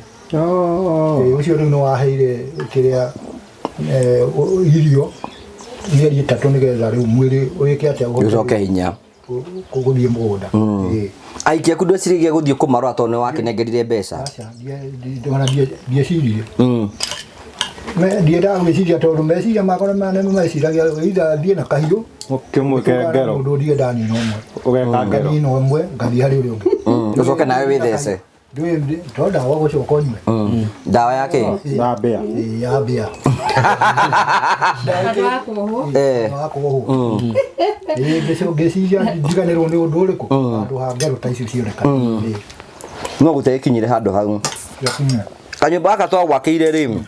Ũcio rĩu nĩ waheire kĩrĩa irio mĩeri 3 nĩgetha rĩu mwĩrĩ wĩke atĩa ũcoke hinya gũthiĩ mũgũnda. Aiki aku ndweciririe gũthiĩ kũmarora tondũ nĩ wakĩnengerire mbeca? Aca, ona ndieciririe. Ndiendaga gwĩciria tondũ meciria makwa nĩ meciragia either thiĩ na kahiũ Ũkĩmwĩke ngero. Mũndũ ndirĩ ndanina ũmwe. Ũgeka ngero. Nganina ũmwe ngathiĩ harĩ ũrĩa ũngĩ. Ũcoke nawe wĩthece. Ndũĩ to ndawa gũcoka ũnyue. Ndawa ya kĩ? Ya mbĩa. Ya mbĩa. Handũ ha kuohwo. Wa kuohwo. Ĩĩ ngĩciria njiganĩrwo nĩ ũndũ ũrĩkũ handũ ha ngero ta icio cionekana. No gũtegĩkinyire handũ hau. Kanyũmba gaka twagwakĩire rĩ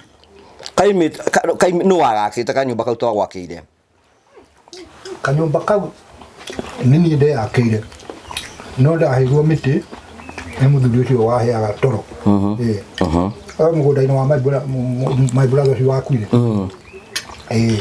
nũ wagakĩte kanyũmba kau twagwakĩire? Kanyũmba kau nĩ niĩ ndeyakĩire no ndaheirwo mĩtĩ nĩ mũthuri ũcio waheaga toro. Ĩĩ. Mũgũnda-inĩ wa my brother ũcio wakuire. Ĩĩ.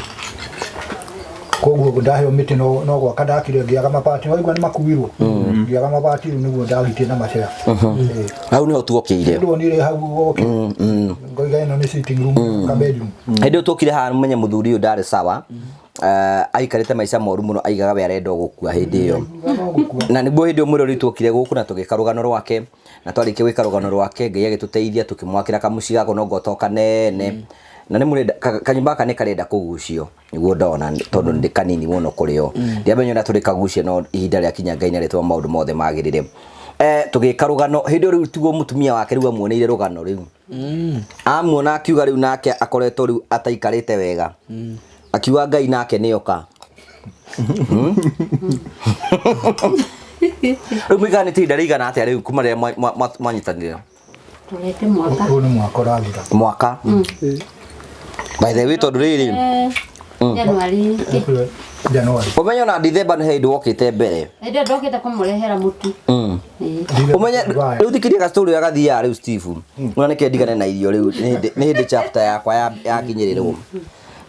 Koguo ndaheo mĩtĩ no gwaka ndakire, ngĩaga mabati, waigua nĩ makuirwo, ngĩaga mabati rĩu nĩguo ndagitire na macera. Ĩĩ. Hau niho tuokĩire. Ndwonire hau oke ngoiga ĩno nĩ sitting room ka bedroom. Hĩndĩ ĩyo tuokire haha, menye mũthuri ũyũ ndarĩ sawa. Aikarĩte maica moru mũno, aigaga we arenda o gũkua hĩndĩ ĩyo. No gũkua. Na nĩguo hĩndĩ ĩyo mwĩrori tuokire gũkũ na tũgĩka rũgano rwake, na twarĩkia gwĩka rũgano rwake, Ngai agĩtũteithia tũkĩmwakĩra kamũciĩ gako no ngoto kanene, na nĩ mũrenda kanyũmba gaka nĩ karenda kũgucio, nĩguo ndona, tondũ nĩ kanini mũno kũrĩ o. Ndiamenya ũrĩa tũrĩkagucia, no ihinda rĩakinya Ngai nĩarĩtũma maũndũ mothe magĩrĩre. Tũgĩka rũgano hĩndĩ ĩyo rĩu tiguo mũtumia wake rĩu amuoneire rũgano rĩu, amuona akiuga rĩu nake akoretwo rĩu ataikarĩte wega, akiuga Ngai nake nĩoka. Rĩu mũikaranĩtie ihinda rĩigana atĩa rĩu kuma rĩrĩa mwanyitanire? Tũrete mwaka. Ũyũ nĩ mwaka ũrathira. Mwaka, by the way, tondũ rĩrĩ January. April, January. Ũmenye ona Dithemba nĩ hĩndĩ wokĩte mbere. Hĩndĩ ĩyo ndokĩte kũmũrehera mũtu. Ĩĩ. Ũmenye rĩu thikiria gastori ũrĩa gathiaga rĩu, Steve, ona nĩke ndigane na irio rĩu, nĩ hĩndĩ chapter yakwa yakinyĩrĩrwo.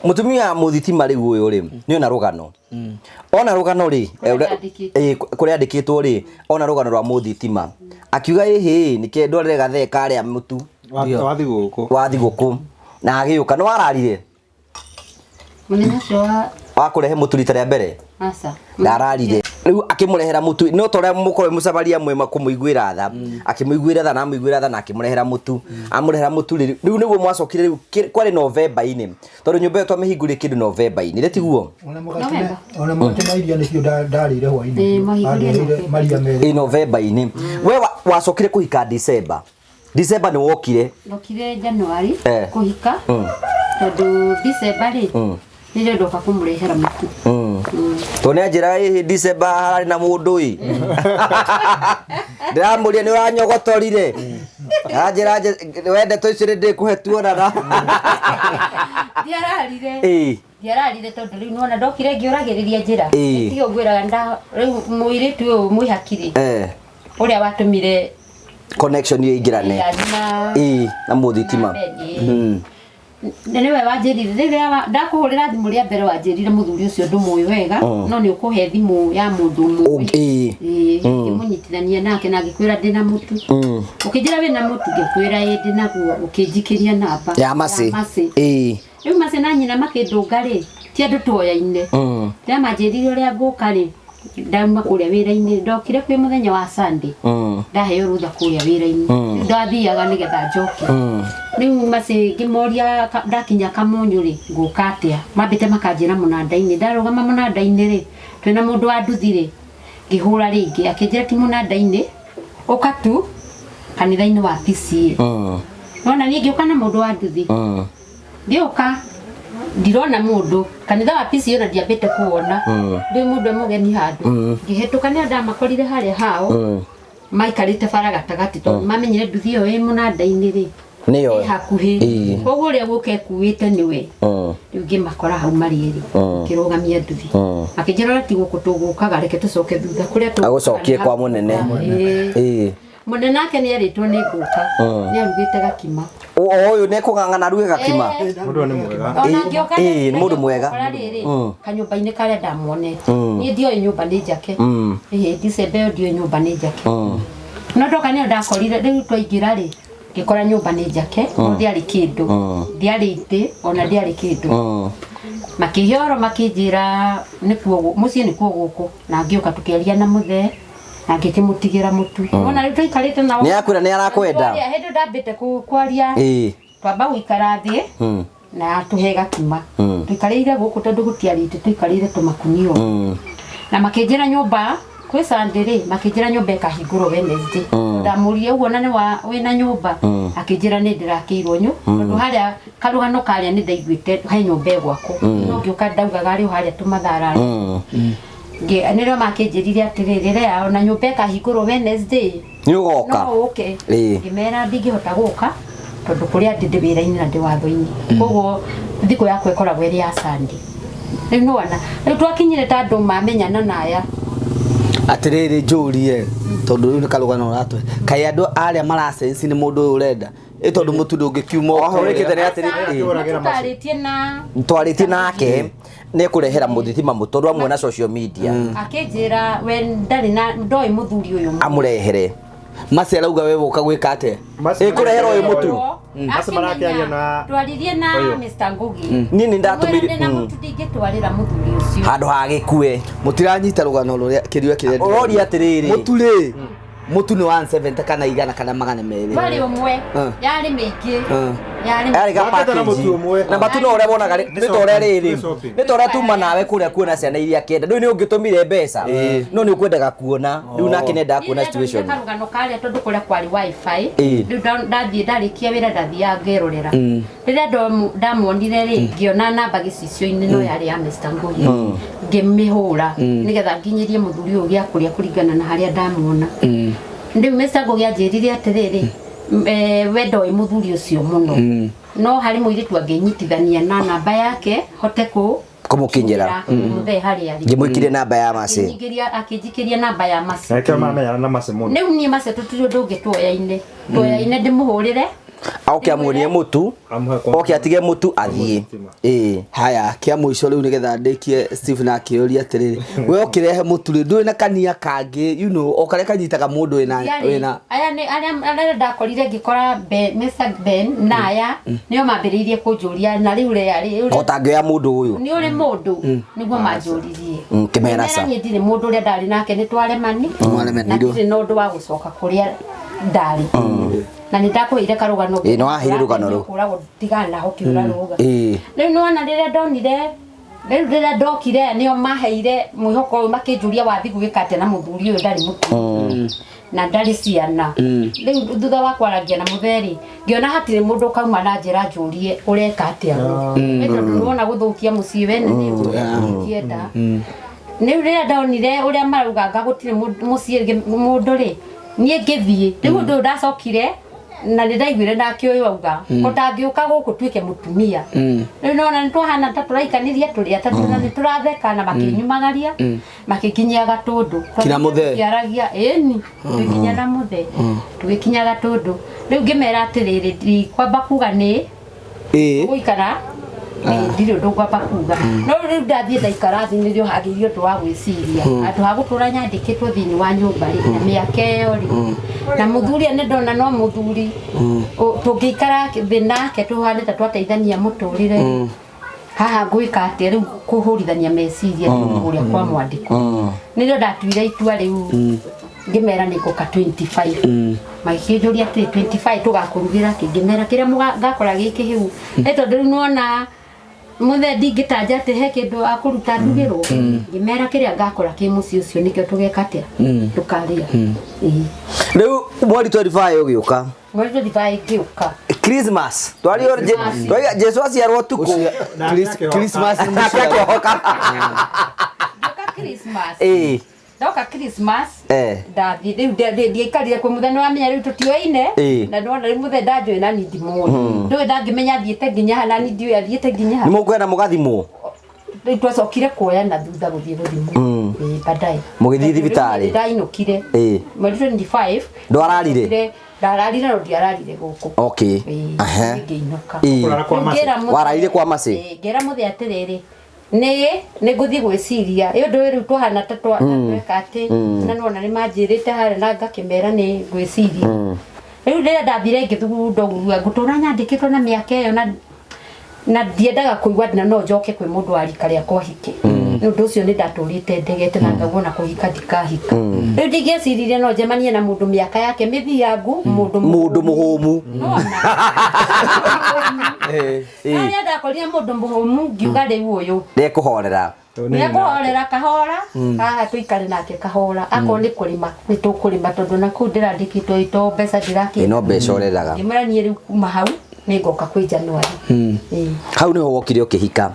Mũtumia wa mũthitima rĩu ũyũ rĩ, nĩ ona rũgano, ona rũgano rĩ Kũrĩa andĩkĩtwo. Kũrĩa andĩkĩtwo rĩ, ona rũgano rwa mũthitima akiuga ĩhĩ nĩke ndwarĩre gathee karĩa mũtu. Wa thigũkũ. Wa thigũkũ, na agĩũka nĩ wararire. Mũthenya ũcio wa Wa kũrehe mũtu rita rĩa mbere. Aca. Ndararire rĩu akĩmũrehera mũtu, no ta ũrĩa mũkorwo mũcamaria mwema kũmũiguĩra tha, akĩmũiguĩra tha na amũiguĩra tha na akĩmũrehera mũtu. Amũrehera mũtu rĩ, rĩu nĩguo mwacokire rĩu kwarĩ Novemba-inĩ, tondũ nyũmba ĩyo twamĩhingũrire kĩndũ Novemba-inĩ rĩ, tiguo? Ona mũgate ona mũgate na iria nĩcio ndarĩire hwainĩ. Ĩĩ, mwahingũrire Andeheire Novemba. maria merĩ. Ĩ Novemba-inĩ we wacokire kũhika December. December nĩ wokire. Ndokire January kũhika, tondũ December rĩ, nĩrĩo ndoka kũmũrehera mũtu. Tondũ nĩ anjĩraga ĩhĩ December hararĩ na mũndũ ĩ, ndĩramũria nĩ ũranyogotorire, anjĩra we ndeto icio nĩ ndĩkũhe tuonana. Ndiararire. Ĩ. Ndiararire tondũ rĩu nĩwona ndokire ngĩũragĩrĩria njĩra. Ĩĩ. Tiga ngwĩraga nda rĩu mũirĩtu ũyũ mwĩhakiri ũrĩa watũmire connection ĩyo ingĩrane. Ngari na Ĩ na mũthitima. Na Ben, ĩĩ. Nĩwe wanjĩrire rĩrĩa ndakũhũrĩra thimũ rĩa mbere, wanjĩrire mũthuri ũcio ndũmũĩ wega, no nĩ ũkũhe thimũ ya mũndũ ũmwe. Ĩ. Ĩĩ, ngĩmũnyitithania nake na ngĩkwĩra ndĩna mũtu. Ũkĩnjĩra wĩna mũtu, ngĩkwĩra ĩ ndĩnaguo, ũkĩnjikĩria namba Ya Macĩ. Macĩ. Ĩ. Rĩu Macĩ na nyina makĩndũnga rĩ, ti andũ tuoyaine. Rĩrĩa manjĩrire ũrĩa ngũka rĩ, ndauma kũrĩa wĩra-inĩ, ndokire kwĩ mũthenya wa Sunday. Ndaheo rũtha kũrĩa wĩra-inĩ. Rĩu ndathiaga nĩgetha njoke. Rĩu Macĩ ngĩmoria ndakinya Kamunyũ rĩ, ngũka atĩa? Mambĩte makanjĩra mũnanda-inĩ. Ndarũgama mũnanda-inĩ rĩ, twĩna mũndũ wa nduthi rĩ, ngĩhũra rĩngĩ akĩnjĩra ti mũnanda-inĩ, ũka tu kanitha-inĩ wa PCA. Nona niĩ ngĩũka na mũndũ wa nduthi. Ngĩũka ndirona mũndũ kanitha wa PCA, ona ndiambĩte kuwona, ndĩ mũndũ e mũgeni handũ. Ngĩhĩtũka nĩ ndamakorire harĩa hao maikarĩte bara gatagatĩ, tondũ mamenyire nduthi ĩyo ĩ mũnanda-inĩ rĩ, Nĩyo. ĩ hakuhĩ. Koguo ũrĩa gũka ekuĩte nĩwe. Rĩu ngĩmakora hau marĩ erĩ, ngĩrũgamia nduthi, makĩnjĩra ũrĩa ti gũkũ tũgũkaga, reke tũcoke thutha kũrĩa tũgũkaga Agũcokie nĩ kwa hau. mũnene. Ĩĩ. Mũnene nake nĩ erĩtwo nĩ ngũka, nĩ arugĩte gakima. O ũyũ nĩ kũng'ang'ana aruge gakima. Mũndũ ũyũ nĩ mwega. Ona ngĩũka Ĩĩ, nĩ mũndũ mwega. Kora rĩrĩ kanyũmba-inĩ karĩa ndamuonete, niĩ ndioĩ nyũmba nĩ njake. Ĩhĩ, December ĩyo ndioĩ nyũmba nĩ njake, no ndoka nĩyo ndakorire. Rĩu twaingĩra rĩ, ngĩkora nyũmba nĩ njake, no ndiarĩ kĩndũ, ndiarĩ itĩ, ona ndiarĩ kĩndũ. Makĩhe ũhoro, makĩnjĩra nĩkuo mũciĩ nĩkuo gũkũ, na ngĩũka tũkĩaria na mũthee na ngĩkĩmũtigĩra mũtu. Wona rĩu tũikarĩte nao. Nĩ akwĩra nĩ arakwenda. Hĩndĩ ndambĩte kwaria, twamba gũikara thĩ na tũhe gakima. Tũikarĩire gũkũ tondũ gũtiarĩte, tũikarĩire tũmakunio. Na makĩnjĩra nyũmba kwĩ Sunday rĩ, makĩnjĩra nyũmba ĩkahingũrwo Wednesday. Ndamũrie ũguo na nĩ wa wĩna nyũmba, akĩnjĩra nĩ ndĩrakĩirwo nyu, tondũ harĩa karũgano karĩa nĩ ndaiguĩte he nyũmba ĩgwakwo, no ngĩũka ndaugaga rĩu harĩa tũmathara. Nĩrĩo makĩnjĩrire atĩrĩrĩ, rĩa ona nyũmba ĩkahingũrwo Wednesday Nĩ ũgoka. No ũke. Ĩĩ. Ngĩmera ndingĩhota gũka tondũ kũrĩa ndĩ wĩra-inĩ na ndĩ watho-inĩ, koguo thikũ yakwa ĩkoragwo ĩrĩ ya Sunday. Rĩu nĩwona rĩu twakinyire ta andũ mamenyana na aya. Atirĩrĩ, njũrie, tondũ rĩu nĩ karũgano ũratũhe, kaĩ andũ arĩa maracenci nĩ mũndũ ũyũ ũrenda Ĩ tondũ mũtu ndũngĩkiuma Oho ũrĩkĩte nĩ atĩrĩ Akĩũragĩra macio. Tũtarĩtie na twarĩtie nake nĩ ekũrehera mũthitima mũtũ amuona social media akĩnjĩra we ndarĩ na ndoĩ mũthuri ũyũ mũno. amũrehere Maci arauga we woka gwĩka atĩa? Macio Ĩkũreherwo ũyũ mũtu. Macio marakĩaria na twaririe na Ũyũ. Mr. Ngugi Niĩ nĩ ndatũmire- Ngĩmwĩra ndĩna mũtu ndingĩtwarĩra mũthuri ũcio handũ ha gĩkue Mũtiranyita rũgano rũrĩa kĩrĩa kĩrĩa ũroria atĩrĩrĩ Mũtu rĩ mũtu nĩ 170 kana igana kana magana merĩ. Ndwarĩ ũmwe yarĩ mĩingĩ yarĩ yarĩ ga Makĩte na package. mũtu ũmwe. Na matu no ũrĩa wonaga nĩ ta ũrĩa rĩrĩ Nĩ shopping. nĩ ta ũrĩa tuma nawe kũrĩa kuona ciana iria kenda ndũĩ nĩ ũngĩtũmire mbeca no nĩ ũkwendaga kuona rĩu nake nĩendaga kuona situation karũgano karĩa tondũ kũrĩa kwarĩ wifi Ĩĩ. rĩu ndathiĩ ndarĩkia wĩra ndathiaga ngerorera rĩrĩa ndamuonire rĩ ngĩona namba gĩcicio-inĩ no yarĩ ya Mr. Ngugi ngĩmĩhũra nĩgetha nginyĩrie mũthuri ũyũ gĩa kũrĩa kũringana na harĩa ndamuona rĩu Mr. Ngugi anjĩrire atĩrĩrĩ we ndoĩ mũthuri ũcio mũno no harĩ mũirĩtu angĩnyitithania na namba yake hote kũ Kũmũkinyĩra. mũthee harĩa arĩ ngĩmũikirie namba ya maci Akĩnjikĩria namba ya Mercy Na nĩkĩo mamenyana na macio mũno. rĩu niĩ macio tũtirĩ ũndũ ũngĩ tuoyaine tuoyaine ndĩmũhũrĩre oke amuonie mũtu Amũhe kwa- oke atige mũtu athiĩ ĩĩ Haya, kĩa mũico rĩu nĩgetha ndĩkie Steve na akĩũria atĩrĩrĩ we ũkĩrehe mũtu rĩ ndũrĩ na kania kangĩ you know o karĩa kanyitaga mũndũ wĩna Ndiarĩ. wĩna aya nĩ arĩa arĩa ndakorire ngĩkora Ben Mr. Ben na aya nĩo mambĩrĩirie kũnjũria na rĩu rĩa rĩ o tangĩoya mũndũ ũyũ nĩ ũrĩ mũndũ nĩguo manjũririe Ngĩmera ca. Ngĩmera niĩ ndirĩ mũndũ ũrĩa ndarĩ nake nĩ twaremani na Mwaremanirwo. ndirĩ na ũndũ wa gũcoka kũrĩa ndarĩ na nĩ ndakũheire karũgano Ĩĩ, nĩ waheire rũgano rũu. kũragwo ndigana naho kĩũra rũga Ĩĩ. rĩu nĩwona rĩrĩa ndonire rĩu rĩrĩa ndokire aya nĩo maheire mwĩhoko ũyũ makĩnjũria wathi gwĩka atĩa na mũthuri ũyũ ndarĩ mũtumia na ndarĩ ciana rĩu thutha wa kwarangia na mũtheri ngĩona hatirĩ mũndũ ũkauma na njĩra njũrie ũreka atĩa gũkũ tondũ nĩwona gũthũkia mũciĩ wene nĩ ũndũ ũngĩenda rĩu rĩrĩa ndonire ũrĩa marauganga gũtirĩ mũciĩ mũndũ rĩ niĩ ngĩthiĩ rĩu ũndũ ũyũ ndacokire na nĩ ndaiguire nake ũyũ auga ko ndangĩũka gũkũ tuĩke mũtumia rĩu nona nĩ twahana ta tũraikanĩria tũrĩ atatũ na nĩ tũratheka na makĩnyumagaria makĩnginyia gatũndũ Kinya mũthee? Tũkĩaragia ĩni tũgĩkinya na mũthee tũgĩkinya gatũndũ rĩu ngĩmera atĩrĩrĩ ndikwamba kuga nĩ ĩĩ gũikara ndirĩ ũndũ ngwamba kuga no rĩu ndathiĩ ndaikara thĩ nĩrĩo hagĩire ũndũ wa gwĩciria handũ ha gũtũra nyandĩkĩtwo thĩinĩ wa nyũmba rĩ na mĩaka ĩyo rĩ na mũthuri nĩ ndona no mũthuri tũngĩikara thĩ nake tũhane ta twateithania mũtũrĩre rĩ haha ngwĩka atĩa rĩu kũhũrithania meciria kũrĩa kwa mwandĩko nĩrĩo ndatuire itua rĩu ngĩmera nĩ ngũka 25 magĩkĩnjũria atĩrĩ 25 tũgakũrugĩra kĩ ngĩmera kĩrĩa ngakora gĩ kĩhĩu nĩ tondũ rĩu nĩwona mũthee ndingĩtanja atĩ he kĩndũ akũruta ndugĩrwo ngĩmera kĩrĩa ngakora kĩ mũciĩ ũcio nĩkĩo tũgeka atĩa tũkarĩa Ĩĩ. rĩu mweri 25 ũgĩũka Mweri 25 ngĩũka Christmas twario Christmas. Jesu aciarwo ũtukũ Christmas nĩ nake mũciĩ. akĩhoka ngĩũka Christmas ĩĩ ndoka Christmas Eh. ndathiĩ rĩu ndiaikarire kwĩ mũthee nĩwamenya rĩu tũtioine Ĩĩ. na nĩwona rĩu mũthee ndanjũĩ na niĩ ndimũĩ ndũĩ ndangĩmenya athiĩte nginya ha na niĩ ndiũĩ athiĩte nginya ha nĩ mũkwenda mũgathimwo rĩu twacokire kuoyana thutha gũthiĩ gũthimwo Ĩĩ, baadaye Mũgĩthiĩ thibitarĩ? ndainũkire Ĩĩ. mweri 25 Ndwararire? ndararire no ndiararire gũkũ okay Ĩĩ, Aha. ngĩinũka Ĩĩ. Kũrara kwa Rĩu Mercy. ngĩra mũthee- Wararire kwa Mercy? Ĩĩ, ngĩra mũthee atĩrĩrĩ nĩ nĩ ngũthiĩ gwĩciria ĩ ũndũ ũyũ rĩu twahana ta tweka atĩ na nĩwona nĩ manjĩrĩte harĩa na ngakĩmera nĩ ngwĩciria rĩu rĩrĩa ndathire ngĩthugunda ũguo ngũtũra nyandĩkĩtwo na mĩaka ĩyo na na ndiendaga kũigua na no njoke kwĩ mũndũ wa rika rĩakwa hike nĩ ũndũ ũcio nĩ ndatũrĩte ndegete na ngaguo na kũhika ndikahika rĩu ndingĩeciririe no njemanie na mũndũ mĩaka yake mĩthiangu mũndũ Mũndũ mũhũmu. Nona. Harĩa ndakorire mũndũ mũhũmu ngiuga rĩu ũyũ Ndekũhorera. nĩekũhorera kahora haha tũikare nake kahora akorwo nĩ kũrĩma nĩ tũkũrĩma tondũ nakũu ndĩrandĩkĩtwo ito mbeca ndĩrakĩ Ĩ no mbeca ũrethaga. ngĩmwĩra niĩ rĩu kuma hau nĩ ngoka kwĩ January Ĩĩ. Hau nĩho wokire ũkĩhika.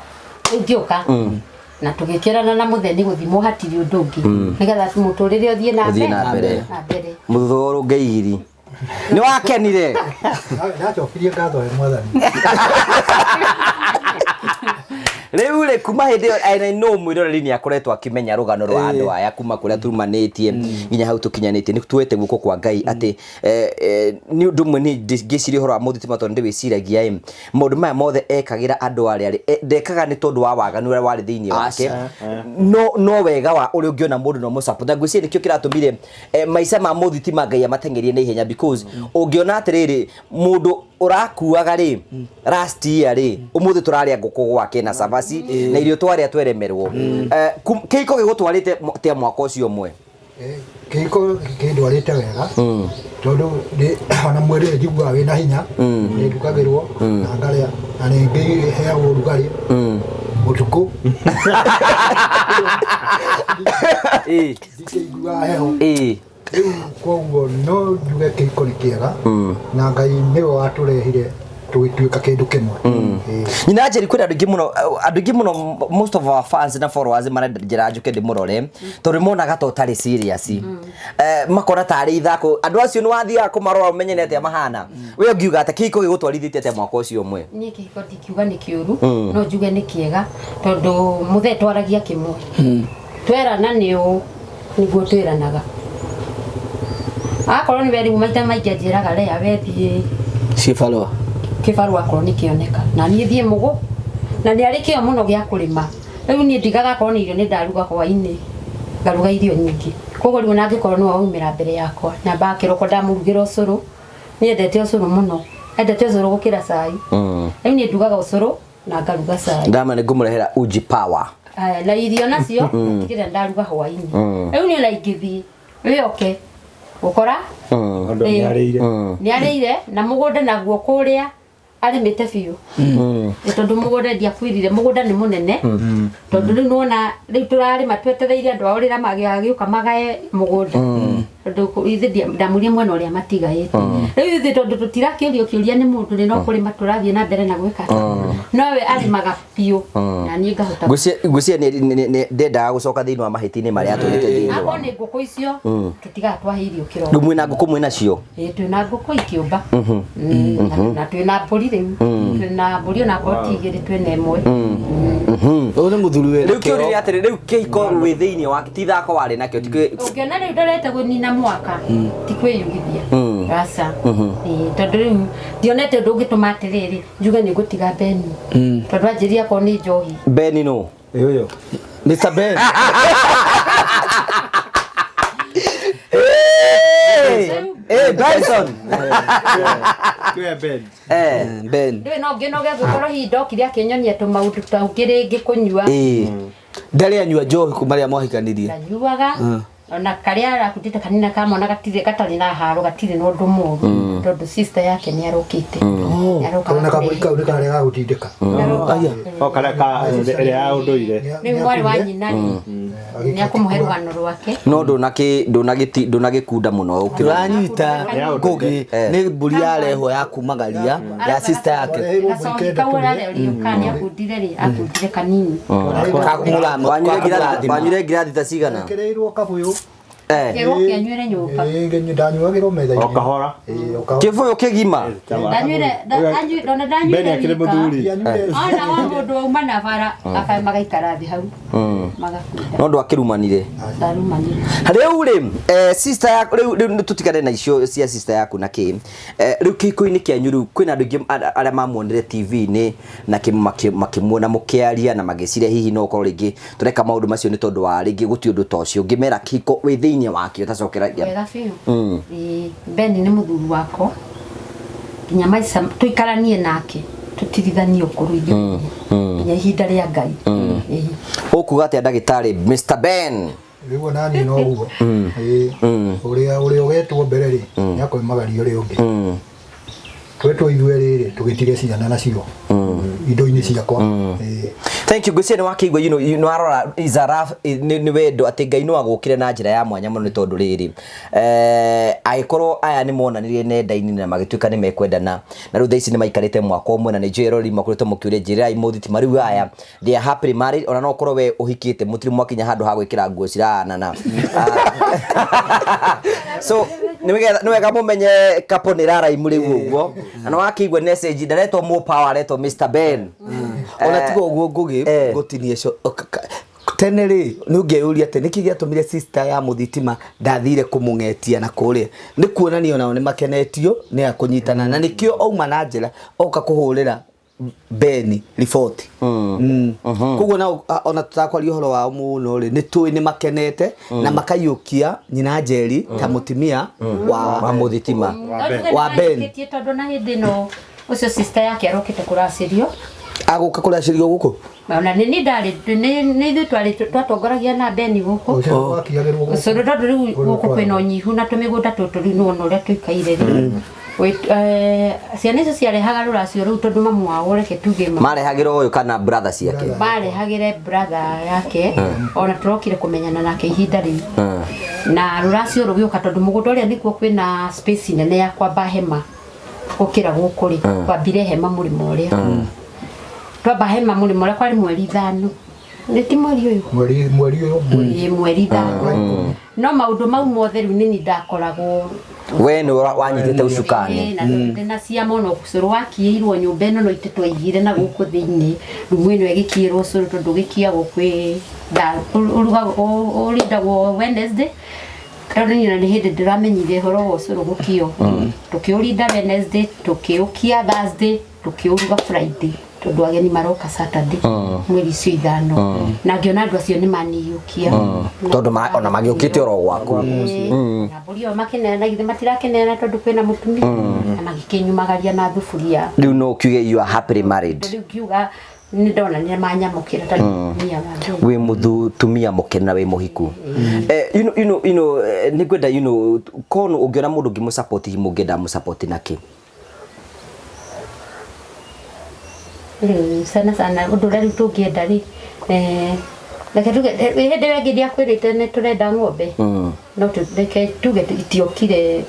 Rĩu ngĩũka na tũgĩkĩrana na mũthee nĩ gũthimwo hatirĩ ũndũ ũngĩ nĩgetha mũtũrĩre ũthiĩ na Ũthiĩ na mbere. na mbere Mũthũrũ ngeigiri. Nĩ wakenire. Ndacokirie ngatho he mwathani. Rĩu rĩ, kuma hĩndĩ ĩyo, and I know mwĩroreri nĩ akoretwo akĩmenya rũgano rwa andũ aya kuma kũrĩa tumanĩtie nginya hau tũkinyanĩtie. Nĩ tuoete guoko kwa Ngai atĩ nĩ ũndũ ũmwe niĩ ngĩciria ũhoro wa mũthitima tondũ ndĩwĩciragia ĩ, maũndũ maya mothe ekagĩra andũ arĩa rĩ, ndekaga nĩ tondũ wa waganu ũrĩa warĩ thĩinĩ wake, no wega wa ũrĩa ũngĩona mũndũ no mũsupport. Na ngwĩciria nĩkĩo kĩratũmire maica ma mũthitima Ngai amateng'erie na ihenya, because ũngĩona atĩrĩrĩ, mũndũ ũrakuaga rĩ last year rĩ, ũmũthĩ tũrarĩa ngũkũ gwake na cabaci na irio twarĩa tweremerwo. Kĩhiko gĩgũtwarĩte tia mwaka ũcio ũmwe? Kĩhiko kĩndwarĩte wega tondũ ona mwĩrĩ nĩ njiguaga wĩna hinya, nĩ ndugagĩrwo na ngarĩa na ningĩ heagwo ũrugarĩ ũtukũ, ndikĩiguaga heho. Rĩu koguo no njuge kĩhiko nĩ kĩega na Ngai nĩwe watũrehire tũgĩtuĩka kĩndũ kĩmwe. Nyina Njeri, kwĩna andũ aingĩ mũno, andũ aingĩ mũno, most of our fans na followers marenda njĩra njũke ndĩmũrore tondũ monaga ta ũtarĩ serious, makona tarĩ ithako. Andũ acio nĩ wathiaga kũmarora ũmenye nĩ atĩa mahana. We ũngiuga atĩ kĩhiko gĩgũtwarithĩtie atĩa mwaka ũcio ũmwe? Niĩ kĩhiko ndingiuga nĩ kĩũru, no njuge nĩ kĩega tondũ mũthee twaragia kĩmwe, twerana nĩ ũũ nĩguo twĩranaga. Akorwo nĩ we rĩu maita maingĩ anjĩraga rea we thiĩ cibarũa kĩbarũa akorwo nĩ kĩoneka na niĩ thiĩ mũgũ, na nĩ arĩ kĩo mũno gĩa kũrĩma. Rĩu niĩ ndigaga akorwo nĩ irio nĩ ndaruga hwainĩ, ngaruga irio nyingĩ, koguo rĩu ona angĩkorwo nĩwe waumĩra mbere yakwa, nyambaga kĩroko ndamũrugĩra ũcũrũ. Nĩ endete ũcũrũ mũno, endete ũcũrũ gũkĩra cai. Rĩu niĩ ndugaga ũcũrũ na ngaruga cai. Ndama nĩ ngũmũrehera uji power. Aya, na irio nacio tigĩrĩra ndaruga hwainĩ. Rĩu niĩ ona ingĩthiĩ wĩoke gũkora Andũ nĩ arĩire. Nĩ arĩire na mũgũnda naguo kũrĩa arĩmĩte biũ. Nĩ tondũ mũgũnda ndiakwĩrire mũgũnda nĩ mũnene, tondũ rĩu nĩwona rĩu tũrarĩma twetereire andũ ao rĩrĩa magĩũka magae mũgũnda, tondũ ithuĩ ndamũria mwena ũrĩa matigaĩte. Rĩu ithuĩ tondũ tũtirakĩũrio kĩũria nĩ mũndũ rĩ, no kũrĩma tũrathiĩ na mbere na gwĩka atĩa. Nowe arĩmaga biũ na niĩ ngahota. Ngwĩciria ndendaga gũcoka thĩinĩ wa mahĩtia-inĩ marĩa atũrĩte thĩinĩ akorwo wa nĩ ngũkũ icio tũtigaga twahe irio kĩroko. Rĩu mwĩna ngũkũ, mwĩnacio? Ĩĩ, twĩna ngũkũ ikĩũmba. Na twĩna mbũri, rĩu twĩna mbũri ona korwo ti igĩrĩ, twĩna ĩmwe. Ũyũ nĩ mũthuri wĩna Rĩu kĩũria nĩ atĩrĩ, rĩu kĩhiko wĩ thĩinĩ wa ti thako warĩ nakĩo, ti Ũngĩona rĩu ndorete gũnina mwaka ti kwĩyugithia, aca. Ĩĩ, tondũ rĩu ndionete ũndũ ũngĩtũma atĩrĩrĩ njuge nĩ ngũtiga Beni, tondũ anjĩria akorwo nĩ njohi. Beni no Ĩ ũyũ. Mr. Ben. Benson. Kĩwe Ben. Ben. Ndũĩ no ngĩnoge ngũkorwo hihi ndokire akĩnyonia tũmaũndũ ta ũngĩ rĩngĩ kũnyua. Ndarĩ anyua njohi kuma rĩrĩa mwahikanirie? Ndanyuaga ona karĩa arakundĩte kanina kamona gatirĩ gatarĩ na haro, gatirĩ na ũndũ mũru, tondũ sister yake nĩ arokĩte. Nĩ Ona kabũri kau nĩ karĩa ga gũtindĩka. Aya. O karĩa ka ĩrĩa ya ũndũire. Rĩu mwarĩ wa nyina rĩ, nĩ akũmũhe rũgano rwake. No ndũnagĩkunda mũno ũkĩrora. Ndũranyita. Ya ũndũire. Ngũgĩ nĩ mbũri yarehwo ya kumagaria ya sister yake. Wareheirwo mbũri Gacohi kenda kau tũrĩe. ararĩa kana nĩ akundire rĩ, akundire kanini. Wanyuire ngirathi ta cigana? Ekĩrĩirwo kabũyũ. Kĩrwo kĩanyuire nyũmba. Ĩĩ, ndanyuagĩrwo metha-inĩ. O kahora. Ĩĩ, o kahora. Kĩbũyũ kĩgima? Ndanyuire ona Ben ndanyuire akĩrĩ wika. mũthuri. Ndianyuire. Ona wa mũndũ wauma na bara aka magaikara thĩ hau magakunda. No ndwakĩrumanire? Ndarumanire. Rĩu rĩ, sister yaku rĩu nĩ tũtigane na icio cia sister yaku na kĩ. Rĩu kĩhiko-inĩ kĩanyu rĩu kwĩna andũ aingĩ arĩa mamuonire TV-inĩ na makĩmuona mũkĩaria na magĩciria hihi no ũkorwo rĩngĩ tũreka maũndũ macio nĩ tondũ wa rĩngĩ gũtirĩ ũndũ ta ũcio. Ũngĩmera kĩhiko wĩ thĩinĩ wakĩo tacokera. Wega biũ. Ĩĩ, Ben nĩ mũthuri wakwa nginya maica tũikaranie nake, tũtirithanie ũkũrũ ithuĩ nginya ihinda rĩa Ngai. Ĩĩ. Ũkuga atĩa ndagĩtarĩ Mr Ben? Rĩu ona niĩ no ũguo. Ĩĩ, ũrĩa ũgetwo mbere rĩ, nĩ akoimagaria ũrĩa ũngĩ. Twetwo ithuĩ rĩrĩ tũgĩtige ciana nacio indo-inĩ ciakwa. Ĩĩ. Thank you. Ngwĩciria nĩ wakĩigua, nĩ warora is a rough, nĩ wendo atĩ Ngai no agũkĩre na njĩra ya mwanya mũno, nĩ tondũ rĩrĩ, angĩkorwo aya nĩ monanirie nenda-inĩ na magĩtuĩka nĩ mekwendana, na rĩu thaa ici nĩ maikarĩte mwaka ũmwe, na nĩ njũĩ eroreri makoretwo mũkĩũria njĩrĩrai mũthitima, rĩu aya they are happily married. Ona no ũkorwo we ũhikĩte mũtirĩ mwakinya handũ ha gwĩkĩra nguo cirahanana. So nĩ wega mũmenye couple nĩ raraimu rĩu ũguo, na nĩ wakĩigua message ndaretwo Mo Power, aretwo Mr Ben. Ona tiga ũguo Ngũgĩ ngũtinie tene rĩ nĩ ũngĩeyũria atĩ nĩkĩ gĩatũmire sister ya mũthitima ndathire kũmũng'etia na kũrĩa nĩ kuonania onao nĩ makenetio nĩ akũnyitana na nĩkĩo auma na njĩra oka kũhũrĩra Beni riboti. Koguo na ona tutakwaria ũhoro wao mũno rĩ nĩ tũĩ nĩ makenete na makaiyũkia nyina Njeri ta mũtimia wa wa mũthitima wa Ben. Nĩtĩtie tondũ na hĩndĩ ĩno ũcio sister yake arokĩte kũracĩrio. Agũka kũracĩrio gũkũ. Ona nĩ niĩ ndarĩ nĩ ithuĩ twarĩ twatongoragia na Beni gũkũ. Ũcũrũ wakiagĩrwo gũkũ. Ũcũrũ tondũ rĩu gũkũ kwĩna ũnyihu na tũmĩgũnda tũtũ rĩu nĩwona ũrĩa tũikaire rĩ. Ciana icio ciarehaga rũracio rũu tondũ mamu wao reke tuge marehagĩra ũyũ kana brother ciake marehagĩre brother yake ona tũrokire kũmenyana nake ihinda rĩu na rũracio rũgĩũka tondũ mũgũnda ũrĩa nĩkuo kwĩna space nene ya kwamba hema gũkĩra gũkũ rĩ twambire hema mũrĩmo ũrĩa twamba hema mũrĩmo ũrĩa kwarĩ mweri 5 nĩ ti mweri ũyũ Mweri mweri ũyũ mweri ĩ mweri 5 no maũndũ mau mothe rĩu nĩ niĩ ndakoragwo we nĩ wanyitĩte ucukani na na ciama ona ũcũrũ wakiĩirwo nyũmba ĩno no itĩ twaigire na gũkũ thĩinĩ rumu ĩno ĩgĩkiĩrwo ũcũrũ tondũ gĩkiagwo kwĩ ũrugagwo ũrindagwo Wednesday tondũ niĩ ona nĩ hĩndĩ ndĩramenyire ũhoro wa ũcũrũ gũkio tũkĩũrinda Wednesday tũkĩũkia Thursday tũkĩũruga Friday tondũ ageni maroka Saturday mweri icio 5 na ngĩona andũ acio nĩ maniyũkia tondũ ona magĩũkĩte oro gwaku na mbũri ĩyo makĩneana githĩ matirakeneana tondũ kwĩna mũtumia na magĩkĩnyumagaria na thuburia rĩu no ũkiuge you are happily married rĩu ngiuga nĩ ndona nĩ manyamũkĩra ta mũtumia wa wĩ mũtumia mũkenu na wĩ mũhiku. You know, nĩ ngwenda kono ũngĩona mũndũ ũngĩmũsupport hihi mũngĩenda mũsupport nakĩ? Rĩu sana sana ũndũ ũrĩa rĩu tũngĩenda rĩ, reke tuge hĩndĩ ĩyo ĩngĩ ndiakwĩrĩte nĩ tũrenda ng'ombe no reke tuge itiokire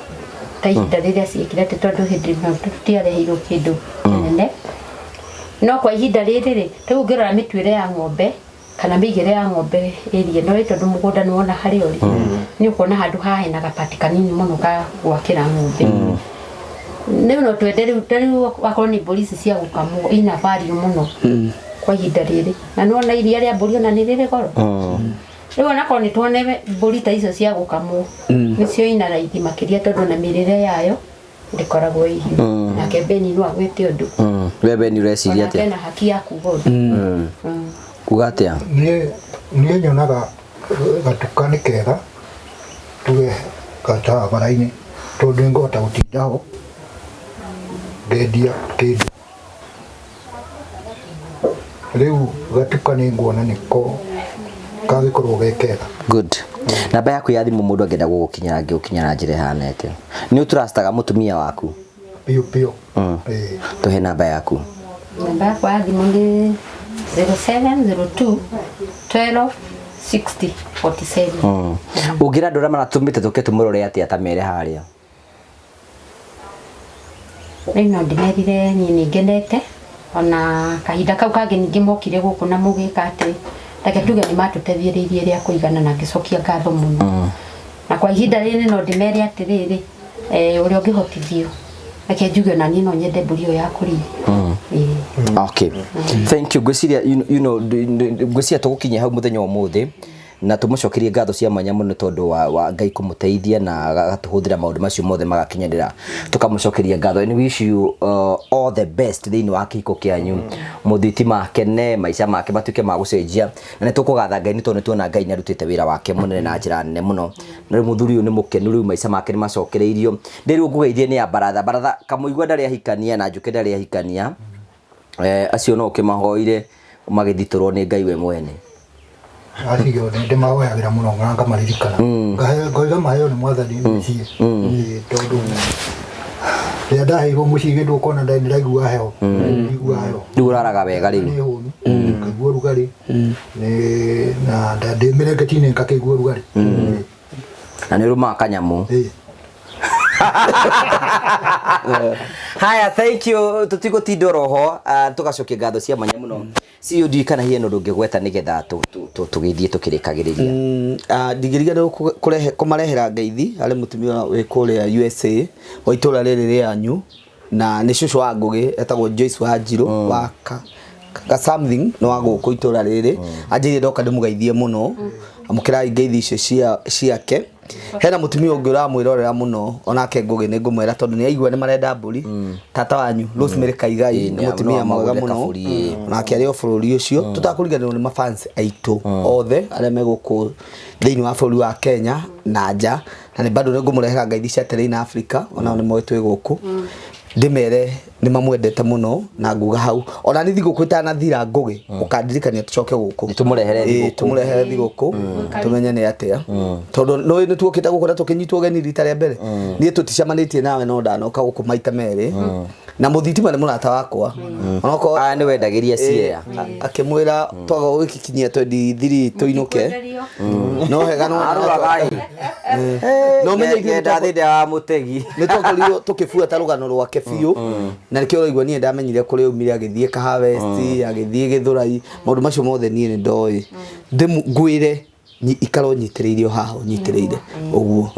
ta ihinda rĩrĩa ciĩkire atĩ tondũ hĩndĩ ĩno tũtiareheirwo kĩndũ kĩnene no kwa ihinda rĩrĩ rĩ rĩu ũngĩrora mĩtuĩre ya ng'ombe kana mĩigĩre ya ng'ombe ĩria ĩno rĩ tondũ mũgũnda nĩ wona harĩa ũrĩ nĩ ũkuona handũ haha hena gapati kanini mũno ga gwakĩra ng'ombe rĩu no twende rĩu ta rĩu akorwo nĩ mbũri ici cia gũkamwo ina value mũno kwa ihinda rĩrĩ na nĩwona iria rĩa mbũri ona nĩ rĩrĩ goro rĩu onakorwo nĩ tuone mbũri ta icio cia gũkamwo nĩcio ina raithi makĩria tondũ na mĩrĩre yayo ndĩkoragwo ĩhiũ nake Beni no agwĩte ũndũ We Beni ũreciria onake atĩa ena haki ya kuga ũndũ. Kuga atĩa? Niĩ nyonaga gatuka nĩ kega tuge gataha bara-inĩ tondũ nĩngũhota gũtinda ho ngendia kĩndũ rĩu gatuka nĩ nguona nĩko kangĩkorwo ge kega. Good. Namba yaku ya thimũ mũndũ angĩenda gũgũkinyĩra angĩgũkinyĩra na njĩra ĩhana atĩa? Nĩ ũtrustaga mũtumia waku? Biũ biũ. Ĩĩ. Tũhe namba yaku. Namba yakwa ya thimũ nĩ 0702 12 60 47. Ũngĩra andũ arĩa maratũmĩte tũke tũmũrore atĩa ta mere harĩa? Rĩu no ndĩmerire niĩ nĩ ngenete ona kahinda kau kangĩ ningĩ mokire gũkũ na mũgĩka atĩ reke tuge nĩ matũteithĩrĩirie rĩa kũigana na ngĩcokia ngatho mũno na kwa ihinda rĩrĩ no ndĩmere atĩrĩrĩ ũrĩa ũngĩhotithio reke njuge ona niĩ no nyende mbũri ĩyo ya kũrĩithia. Ĩĩ. Okay, thank you. Ngwĩciria ngwĩciria tũgũkinyia hau mũthenya wa ũmũthĩ na tũmũcokerie ngatho cia mwanya mũno tondũ wa Ngai kũmũteithia na agatũhũthĩra maũndũ macio mothe magakinyanĩra tũkamũcokeria ngatho. And we wish you all the best thĩinĩ wa kĩhiko kĩanyu mũthitima akene maica make matuĩke ma gũcenjia na nĩ tũkũgatha Ngai nĩ tondũ nĩ tuona Ngai nĩ arutĩte wĩra wake mũnene na njĩra nene mũno na rĩu mũthuri ũyũ nĩ mũkenu rĩu maica make nĩ macokereirio ndĩrĩu ngũgeithie nĩ ya baratha baratha kamũigua ndarĩ ahikania na njũke ndarĩ ahikania acio no ũkĩmahoire magĩthitũrwo nĩ Ngai we mwene. Acio nĩ ndĩmahoyagĩra mũno na ngamaririkana ngoiga maheo nĩ mwathani mĩciĩ. Ĩĩ, tondũ rĩrĩa ndaheirwo mũciĩ gĩndũ ũkona nĩ ndĩraigua heho ndaigua heho Rĩu ũraraga wega rĩu? Nĩ hũnu ngaigua ũrugarĩ na ndĩ mĩrengeti-inĩ ngakĩigua ũrugarĩ. Na nĩ ũrũmaga kanyamũ? Ĩĩ. Haya, thank you. Tũtigũtinda oroho tũgacokia ngatho cia mwanya mũno COD kana hihi ũndũ ũngĩgweta nĩgetha tũgĩthiĩ tũkĩrĩkagĩrĩria? Ndingĩriganĩrwo kũmarehera ngeithi harĩ mũtumia wĩ kũrĩa USA wa itũra rĩrĩ rĩanyu na nĩ cũcũ wa Ngũgĩ etagwo Joyce Wanjirũ wa ga something nĩ wa gũkũ itũra rĩrĩ anjĩrire ndoka ndĩmũgeithie mũno amũkĩrai ngeithi icio ciake. Hena mũtumia ũngĩ ũramwĩrorera mũno onake Ngũgĩ nĩ ngũmwĩra tondũ nĩ aigua nĩ marenda mbũri. Tata wanyu Rosemary Kaigai Ĩĩ, nĩ mũtumia no mwega amagũrĩre mũno kabũri, ĩĩ. onake arĩ o bũrũri ũcio. Tũtakũriganĩrwo nĩ mafans aitũ othe arĩa me gũkũ thĩinĩ wa bũrũri wa Kenya na nja, na nĩ bado nĩ ngũmũrehera ngeithi cia Terrain Africa onao nĩ moĩ twĩ gũkũ, ndĩmere nĩ mamwendete mũno na nguga hau ona nĩ thigũkũ ĩtanathira Ngũgĩ ũkandirikania tũcoke gũkũ. Tũmũrehere Ĩĩ, thigũkũ. tũmũrehere thigũkũ tũmenye nĩ atĩa tondũ nĩ nĩ tuokĩte gũkũ na tũkĩnyitwo ũgeni rita rĩa mbere. Niĩ tũticemanĩtie nawe no ndanoka gũkũ maita merĩ na mũthitima nĩ mũrata wakwa onokorwo Aya nĩ wendagĩria ciea. Akĩmwĩra twaga gũgĩkinyia 23 tũinũke. Kwenderio. No hega no Arũraga ĩ. No menye ithuĩ Ngenda thĩinĩ wa mũtegi. Nĩ twakorirwo tũkĩbuata rũgano rwake biũ na nĩkĩo ũraigua niĩ ndamenyire kũrĩa aumire agĩthiĩ Kahawa West, agĩthiĩ Gĩthũrai, maũndũ macio mothe niĩ nĩ ndoĩ. Ngwĩre ikarwo nyitĩrĩire o haha ũnyitĩrĩire ũguo.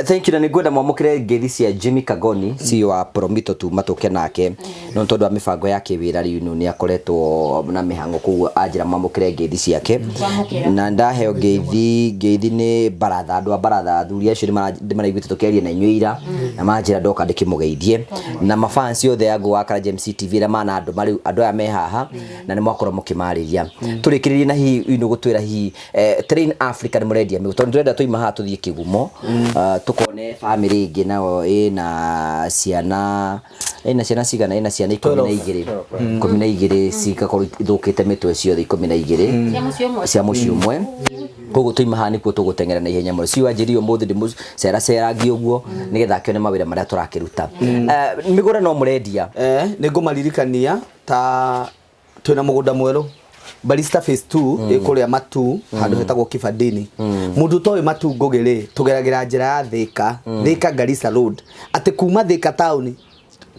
Thank you na nĩngwenda mwamũkĩre ngeithi cia Jimmy Kagoni, CEO wa Promito tuma tũke nake no tondũ wa mĩbango ya kĩwĩra rĩu nĩ akoretwo na mĩhang'o koguo anjĩra mwamũkĩre ngeithi ciake. Twamũkĩra. Na ndaheo ngeithi nĩ baratha, andũ a baratha athuri acio nĩ maraiguĩte tũkĩaria na inyuĩ ira na manjĩra ndoka ndĩkĩmũgeithie na mafans othe a Ngũgĩ wa Karanja MC TV arĩa mana andũ marĩu andũ aya me haha na nĩ mwakorwo mũkĩmarĩria. Tũrĩkĩrĩrie na hihi ino gũtwĩra hihi Terrain Africa nĩ mũrendia mĩgũnda tondũ tũrenda tũima haha tũthiĩ Kĩgumo, tũkone family ĩngĩ nayo ĩna ciana cigana, ĩna ciana 12, 12 cigakorwo ithũkĩte mĩtwe ciothe 12. Cia mũciĩ ũmwe. Cia mũciĩ ũmwe. Koguo tũima haha nĩkuo tũgũteng'era na ihenya mũno. Cio anjĩrire ũmũthĩ ndĩmũceracerangie ũguo nĩgetha akĩone mawĩra marĩa tũrakĩruta. Mĩgũnda no mũrendia? Nĩ ngũmaririkania ta twĩna mũgũnda mwerũ Barista Phase 2 ĩ kũrĩa Matu handũ hetagwo Kibandini. Mũndũ ũtoĩ Matu Ngũgĩ rĩ, tũgeragĩra njĩra ya Thika, Thika Garissa Road, atĩ kuma Thika taũni,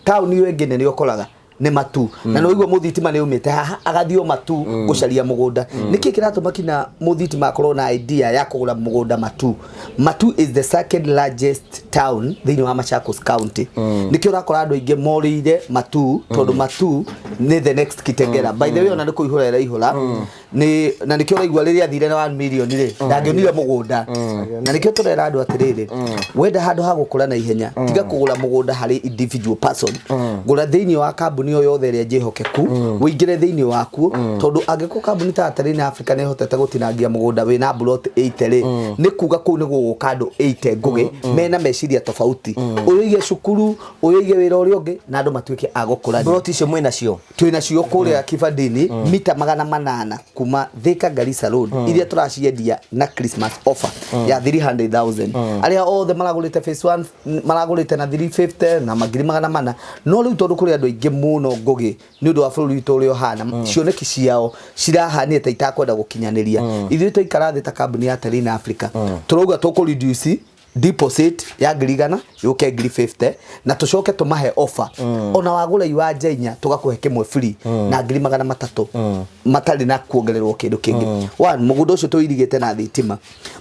taũni ĩyo ĩngĩ nene ũkoraga nĩ Matu na nĩ waigua mũthitima nĩ umĩte haha agathiĩ o Matu gũcaria mũgũnda. Nĩkĩ kĩratũma kinya mũthitima akorwo na idea ya kũgũra mũgũnda Matu? Matu is the second largest town thĩinĩ wa Machakos County. Nĩkĩo ũrakora andũ aingĩ morĩire Matu tondũ Matu nĩ the next Kitengela. By the way, ona nĩ kũihũra ĩraihũra nĩ na nĩkĩo ũraigua rĩrĩa athire na 1 million rĩ ndangĩonire mũgũnda. Na nĩkĩo tũrera andũ atĩrĩrĩ, wenda handũ ha gũkũra na ihenya, tiga kũgũra mũgũnda harĩ individual person, gũra thĩinĩ wa kambuni o yothe ĩrĩa njĩhokeku ũingĩre thĩinĩ wakuo tondũ angĩkorwo kambuni ta Terrain Africa nĩ ĩhotete gũtinangia mũgũnda wĩna plot 80 rĩ, nĩ kuga kũu nĩ gũgũka andũ 80 Ngũgĩ mena meciria tofauti, ũyũ ige cukuru, ũyũ ige wĩra ũrĩa ũngĩ, na andũ matuĩke a gũkũrania. Plot icio mwĩ nacio? Twĩ nacio kũrĩa Kibandini, mita 800 kuma Thika Garissa Road, iria tũraciendia na Christmas offer ya 300,000. Arĩa othe maragũrĩte phase 1 maragũrĩte na 350 na magiri 400, no rĩu tondũ kũrĩ andũ aingĩ mũno Ngũgĩ nĩ ũndũ wa bũrũri witũ ũrĩa ũhana, cioneki ciao cirahanire ta itakwenda gũkinyanĩria, ithuĩ twaikara thĩ ta kambuni ya Terrain Africa tũrauga tũkũ reduce deposit ya 100,000 yũke 50,000 na tũcoke tũmahe offer ona wagũra iwanja inya tũgakũhe kĩmwe free na 300,000 matarĩ na kuongererwo kĩndũ kĩngĩ. One, mũgũnda ũcio tũirigĩte na thitima,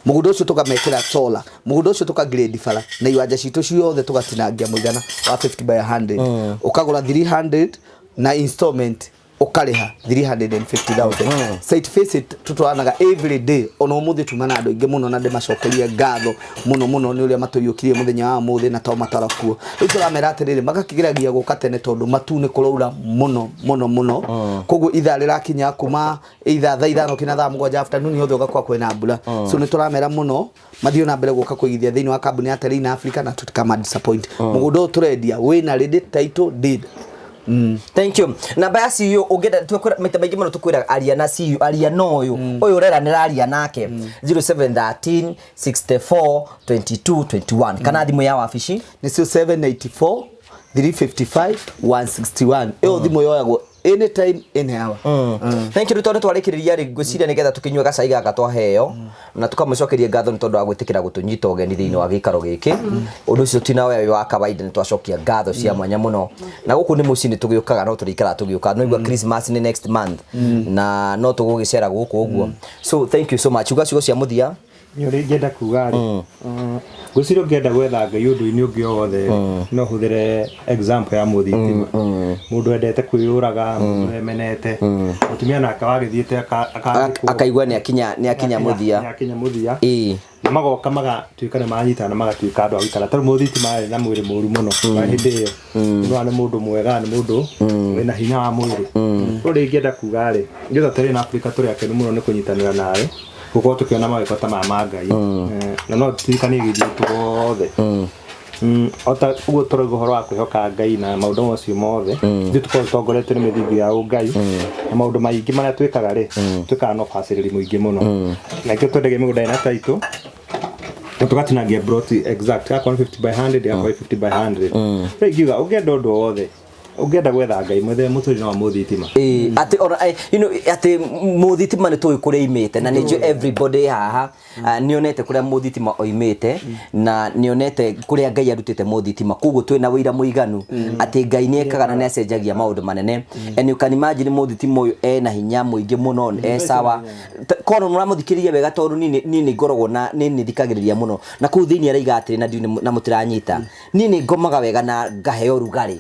mũgũnda ũcio tũkamekĩra solar, mũgũnda ũcio tũka grade bara na iwanja citũ ciothe tũgatinangia mũigana wa 50 by 100. Ũkagũra 300 na installment ũkarĩha 350,000. Site visit tutwaranaga every day, ona ũmũthĩ tuma na andũ aingĩ mũno na ndĩmacokerie ngatho mũno mũno nĩ ũrĩa matũiyũkirie mũthenya wa ũmũthĩ na to matarakuo. Rĩu tũramera atĩrĩrĩ, magakĩgeragia gũka tene tondũ Matu nĩ kũraura mũno mũno mũno, koguo ithaa rĩrakinya kuma either thaa 5 kinya thaa 7 afternoon yothe ũgakora kwĩna mbura. So nĩ tũramera mũno mathiĩ na mbere gũka kũigithia thĩinĩ wa kambuni ya Terrain Africa na tũtikama disappoint. Mũgũnda ũyũ tũrendia wĩna ready title deed. Thank you. Namba ya CEO ũngĩenda twĩkwĩra maita maingĩ mũno, tũkwĩra aria na CEO, aria na ũyũ ũyũ ũrera nĩra aria nake 0713 64 22 21 kana thimũ ya wabici? Nĩcio 784 355 161. Ĩyo thimũ yoyagwo anytime, any hour. Thank you. Tondũ twarĩkĩrĩria rĩ, ngwĩciria nĩgetha tũkĩnyue gacai gaka twaheo na tũkamũcokeria ngatho nĩ tondũ wa gwĩtĩkĩra gũtũnyita ũgeni thĩinĩ wa gĩikaro gĩkĩ. Ũndũ ũcio tinaoya wĩ wa kawaida, nĩ twacokia ngatho cia mwanya mũno na gũkũ nĩ mũciĩ nĩ tũgĩũkaga no tũrĩikaraga tũgĩũkaga no igua Christmas nĩ next month na no tũgũgĩcera gũkũ ũguo. So thank you so much. Uga ciugo cia mũthia. Nĩ ũrĩa ingĩenda kuga rĩ, Ngwĩciria ũngĩenda gwetha Ngai ũndũ-inĩ ũngĩ o wothe no ũhũthĩre example ya mũthitima. Mũndũ endete kwĩyũraga, mũndũ emenete, mũtumia nake wagĩthiĩte akandĩkwo. Akaigua nĩ akinya nĩ akinya mũthia. Nĩ akinya mũthia. Ĩĩ. Na magoka magatuĩka nĩ manyitana na magatuĩka andũ a gũikara. Tondũ mũthitima arĩ na mwĩrĩ mũru mũno wa hĩndĩ ĩyo. Nĩ nĩ mũndũ mwega, nĩ mũndũ wĩna hinya wa mwĩrĩ. Rĩu rĩngĩenda kuga rĩ, ithuĩ tũrĩ na Afrika tũrĩ akenu mũno nĩ kũnyitanĩra nawe gũkorwo tũkĩona mawĩko ta maya ma Ngai. Na no tutirikanie gĩthiĩ tuothe. O ta ũguo tũrauga ũhoro wa kwĩhoka Ngai na maũndũ macio mothe, ithuĩ tũkoragwo tũtongoretio nĩ mĩthingi ya ũngai na maũndũ maingĩ marĩa twĩkaga rĩ, twĩkaga na ũbacĩrĩri mũingĩ mũno. Na nĩkĩo twendagia mĩgũnda ĩna title na tũgatinangia plot exact, yakorwo nĩ 50 by 100, yakorwo 50 by 100. Rĩu ingiuga ũngĩenda ũndũ o wothe, ũngĩenda gwetha Ngai, mwethe mũtũrĩre wa mũthitima. Ĩĩ, atĩ ona you know, atĩ mũthitima nĩ tũĩ kũrĩa imĩte na nĩ njũĩ everybody haha nĩ onete kũrĩa mũthitima oimĩte na nĩ onete kũrĩa Ngai arutĩte mũthitima, koguo twĩ na ũira mũiganu atĩ Ngai nĩ ekaga na nĩ acenjagia maũndũ manene. And you can imagine mũthitima ũyũ ena hinya mũingĩ mũno, e sawa. Korwo mũramũthikĩrĩria wega, tondũ niĩ nĩ ngoragwo na niĩ nĩ thikagĩrĩria mũno na kũu thĩinĩ araiga atĩrĩ, na ndiũ na mũtiranyita, niĩ nĩ ngomaga wega na ngaheo rugarĩ.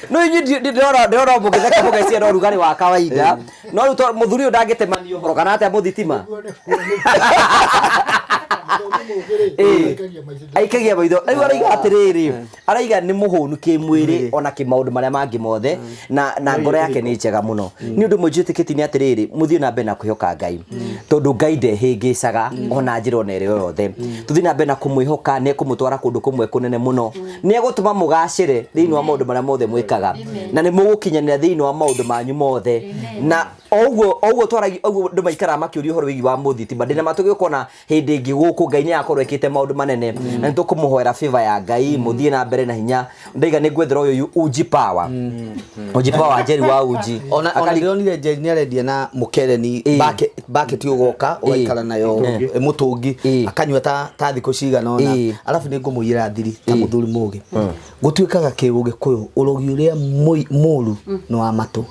No inyuĩ ndĩrona mũgĩtheka mũgeciria no rugarĩ wa kawaida, no rĩu tondũ mũthuri ũyũ ndangĩtemania ũhoro kana atĩa mũthitima. Aikagia maitho. Rĩu araiga atĩrĩrĩ, araiga nĩ mũhũnu kĩmwĩrĩ ona kĩmaũndũ marĩa mangĩ mothe, na ngoro yake nĩ njega mũno. Nĩ ũndũ ũmwe njĩtĩkĩtie nĩ atĩrĩrĩ, mũthiĩ na mbere na kwĩhoka Ngai, tondũ Ngai ndehĩngĩcaga ona njĩra ona ĩrĩa o yothe. Tũthiĩ na mbere na kũmwĩhoka, nĩ ekũmũtwara kũndũ kũmwe kũnene mũno, nĩ egũtũma mũgacĩre thĩinĩ wa maũndũ marĩa mothe mwĩkaga, na nĩ mũgũkinyanĩra thĩinĩ wa maũndũ manyu mothe. Na o ũguo twaragia ũguo, andũ maikaraga makĩũria ũhoro wĩgiĩ wa mũthitima. Ndĩna ma tũgĩũka hĩndĩ ĩngĩ gũkũ, Ngai nĩ agakorwo ekĩte maũndũ manene, na nĩ tũkũmũhoera favor ya Ngai mũthiĩ na mbere na hinya. Ndaiga nĩ ngwethera ũyũ Uji Power, Uji Power, Njeri wa Uji. Ona ndĩronire Njeri nĩ arendia na mũkereni bucket, ũgoka ũgaikara nayo, mũtũngi, akanyua ta thikũ cigana ũna. Arabu nĩ ngũmũiyĩra thiri ta mũthuri mũgĩ, gũtuĩkaga kĩũgĩkũyũ ũrogi ũrĩa mũru nĩ wa matũ.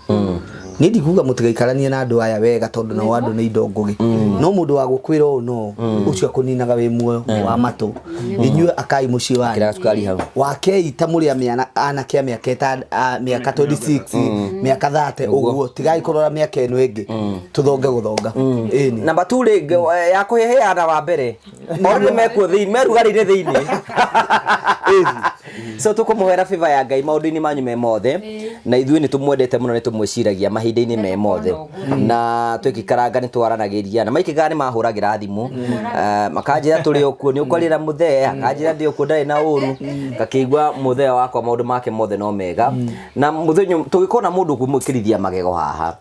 Niĩ ndikuga mũtigaikaranie na andũ aya wega, tondũ nao andũ nĩ indo ngũgĩ, no mũndũ wa gũkwĩra ũũ no ũcio akũninaga wĩ muoyo wa matũ. Inyuĩ akai mũciĩ wanyu. Kĩra cukari hau. Wakei ta mũrĩ a anake a mĩaka mĩaka 26, mĩaka 30 ũguo, tigai kũrora mĩaka ĩno ĩngĩ tũthonge gũthonga. Ĩni. Namba tu rĩ ya kũheana wa mbere already mekuo thĩinĩ, merugarĩ-inĩ thĩinĩ. So tũkũmũhoera favor ya Ngai maũndũ-inĩ manyu me mothe, na ithuĩ nĩ tũmwendete mũno, nĩ tũmwĩciragia mahinda-inĩ me mothe, na twĩkĩkaranga nĩ twaranagĩria na maikĩkaga nĩ mahũragĩra thimũ, makanjĩra tũrĩ o kuo, nĩ ũkwarĩra mũthee, akanjĩra ndĩ o kuo, ndarĩ na ũru, ngakĩigua mũthee wakwa maũndũ make mothe no mega. Na mũthenya tũgĩkorwo na mũndũ ũkũmwĩkĩrithia magego haha,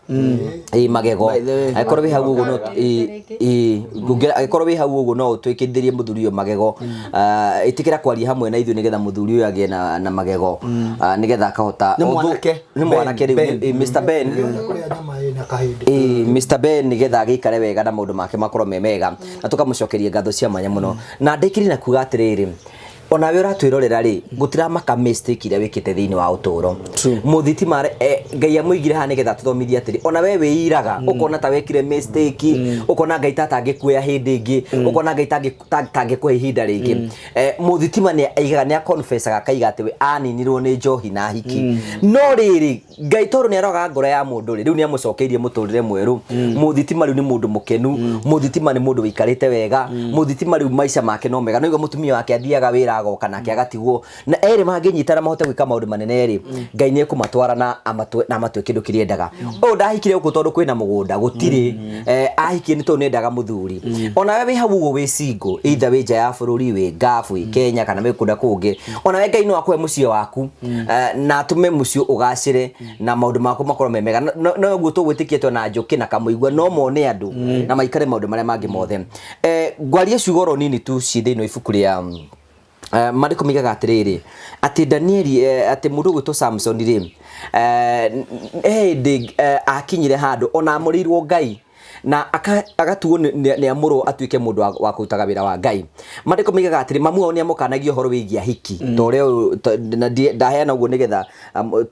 ĩ magego. By the way. Angĩkorwo wĩ hau ũguo no ĩ angĩkorwo wĩ hau ũguo no ũtwĩkĩrithĩrie mũthuri ũyũ magego. Ah, ĩtĩkĩra kwaria hamwe na ithuĩ nĩgetha mũthuri ũyũ agĩe na magego. Ah, nĩgetha akahota Nĩ mwanake. Nĩ mwanake rĩu. Ben. Ĩ, Mr Ben. Kũrĩa nyama ĩna kahĩndĩ. Ĩ, Mr Ben, nĩgetha agĩikare wega na maũndũ make makorwo me mega, na tũkamũcokeria ngatho cia mwanya mũno. Na ndĩkĩrie na kuga atĩrĩrĩ, onawe ũratwĩrorera rĩ, gũtiramaka mistake iria wĩkĩte thĩinĩ wa ũtũũro. Mũthitima Ngai amũigire haha nĩgetha atũthomithie atĩrĩ, ona we wĩiraga ũkona ta wekire mistake, ũkona Ngai ta atangĩkuoya hĩndĩ ĩngĩ, ũkona Ngai tangĩkũhe ihinda rĩngĩ. Mũthitima nĩ aigaga, nĩ aconfessaga akaiga atĩ we aninirwo nĩ njohi na hiki, no rĩrĩ, Ngai tondũ nĩ aroraga ngoro ya mũndũ rĩ, rĩu nĩ amũcokeirie mũtũrĩre mwerũ. Mũthitima rĩu nĩ mũndũ mũkenu, mũthitima nĩ mũndũ wĩikarĩte wega, mũthitima rĩu maica make no mega. Noigua mũtumia wake athiaga wĩra agoka nake agatigwo na erĩ mangĩnyitana mahote gwĩka maũndũ manene rĩ, Ngai nĩ ekũmatwara na amatue kĩndũ kĩrĩa endaga. Ũyũ ndahikire gũkũ tondũ kwĩna mũgũnda gũtirĩ, ahikie nĩ tondũ nĩ endaga mũthuri. Onawe wĩ hau ũguo wĩ single, either wĩ nja ya bũrũri, wĩ Gulf, wĩ Kenya kana wĩ kũndũ kũngĩ, onawe Ngai no akũhe mũciĩ waku, na atũme mũciĩ ũgacĩre na maũndũ maku makorwo me mega. No ũguo tũgwĩtĩkia twĩ na njũkĩ na kamũigua no mone andũ na maikare maũndũ marĩa mangĩ mothe. Ngwarie ciugo oro nini tu ci thĩinĩ wa ibuku rĩa maandĩko moigaga atĩrĩrĩ, atĩ Danieli, atĩ mũndũ ũgwĩtwo Samson rĩ, he hĩndĩ akinyire handũ ona amũrĩirwo Ngai. Na agatuo nĩ amũrwo atuĩke mũndũ wa kũrutaga wĩra wa Ngai. Maandĩko moigaga atĩrĩ, mamu wao nĩ amũkanagia ũhoro wĩgiĩ ahiki, ta ũrĩa ũyũ na ndaheana ũguo nĩgetha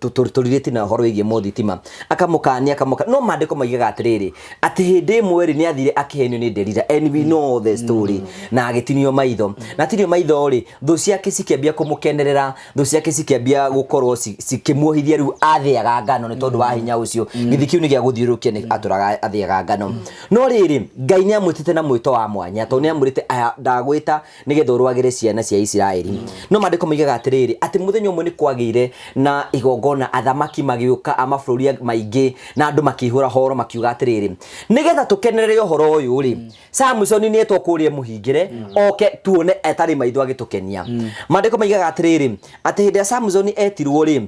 tũrirĩti na ũhoro wĩgiĩ mũthitima. Akamũkania, akamũkania, no maandĩko moigaga atĩrĩrĩ, atĩ hĩndĩ ĩmwe rĩ, nĩ athire akĩhenio nĩ Delila, and we know the story, na agĩtinio maitho. Na atinio maitho rĩ, thũ ciake cikĩambia kũmũkenerera, thũ ciake cikĩambia gũkorwo cikĩmuohithia rĩu athĩaga ngano nĩ tondũ wa hinya ũcio. Gĩthĩ kĩu nĩ gĩa gũthiũrũrũkia nĩ atũraga athĩaga ngano. No rĩrĩ, Ngai nĩ amwĩtĩte na mwĩto wa mwanya, tondũ nĩ amwĩrĩte aya ndagwĩta nĩgetha ũrũagĩre ciana cia Isiraeli. No maandĩko moigaga atĩrĩrĩ, atĩ mũthenya ũmwe nĩ kwagĩire na igongona, athamaki magĩũka a mabũrũri maingĩ, na andũ makĩihũra horo makiuga atĩrĩrĩ, nĩgetha tũkenerere ũhoro ũyũ rĩ, Samusoni nĩ etwo kũrĩa mũhingĩre oke tuone atarĩ maitho agĩtũkenia. Maandĩko moigaga atĩrĩrĩ, atĩ hĩndĩ ĩrĩa Samusoni etirwo rĩ,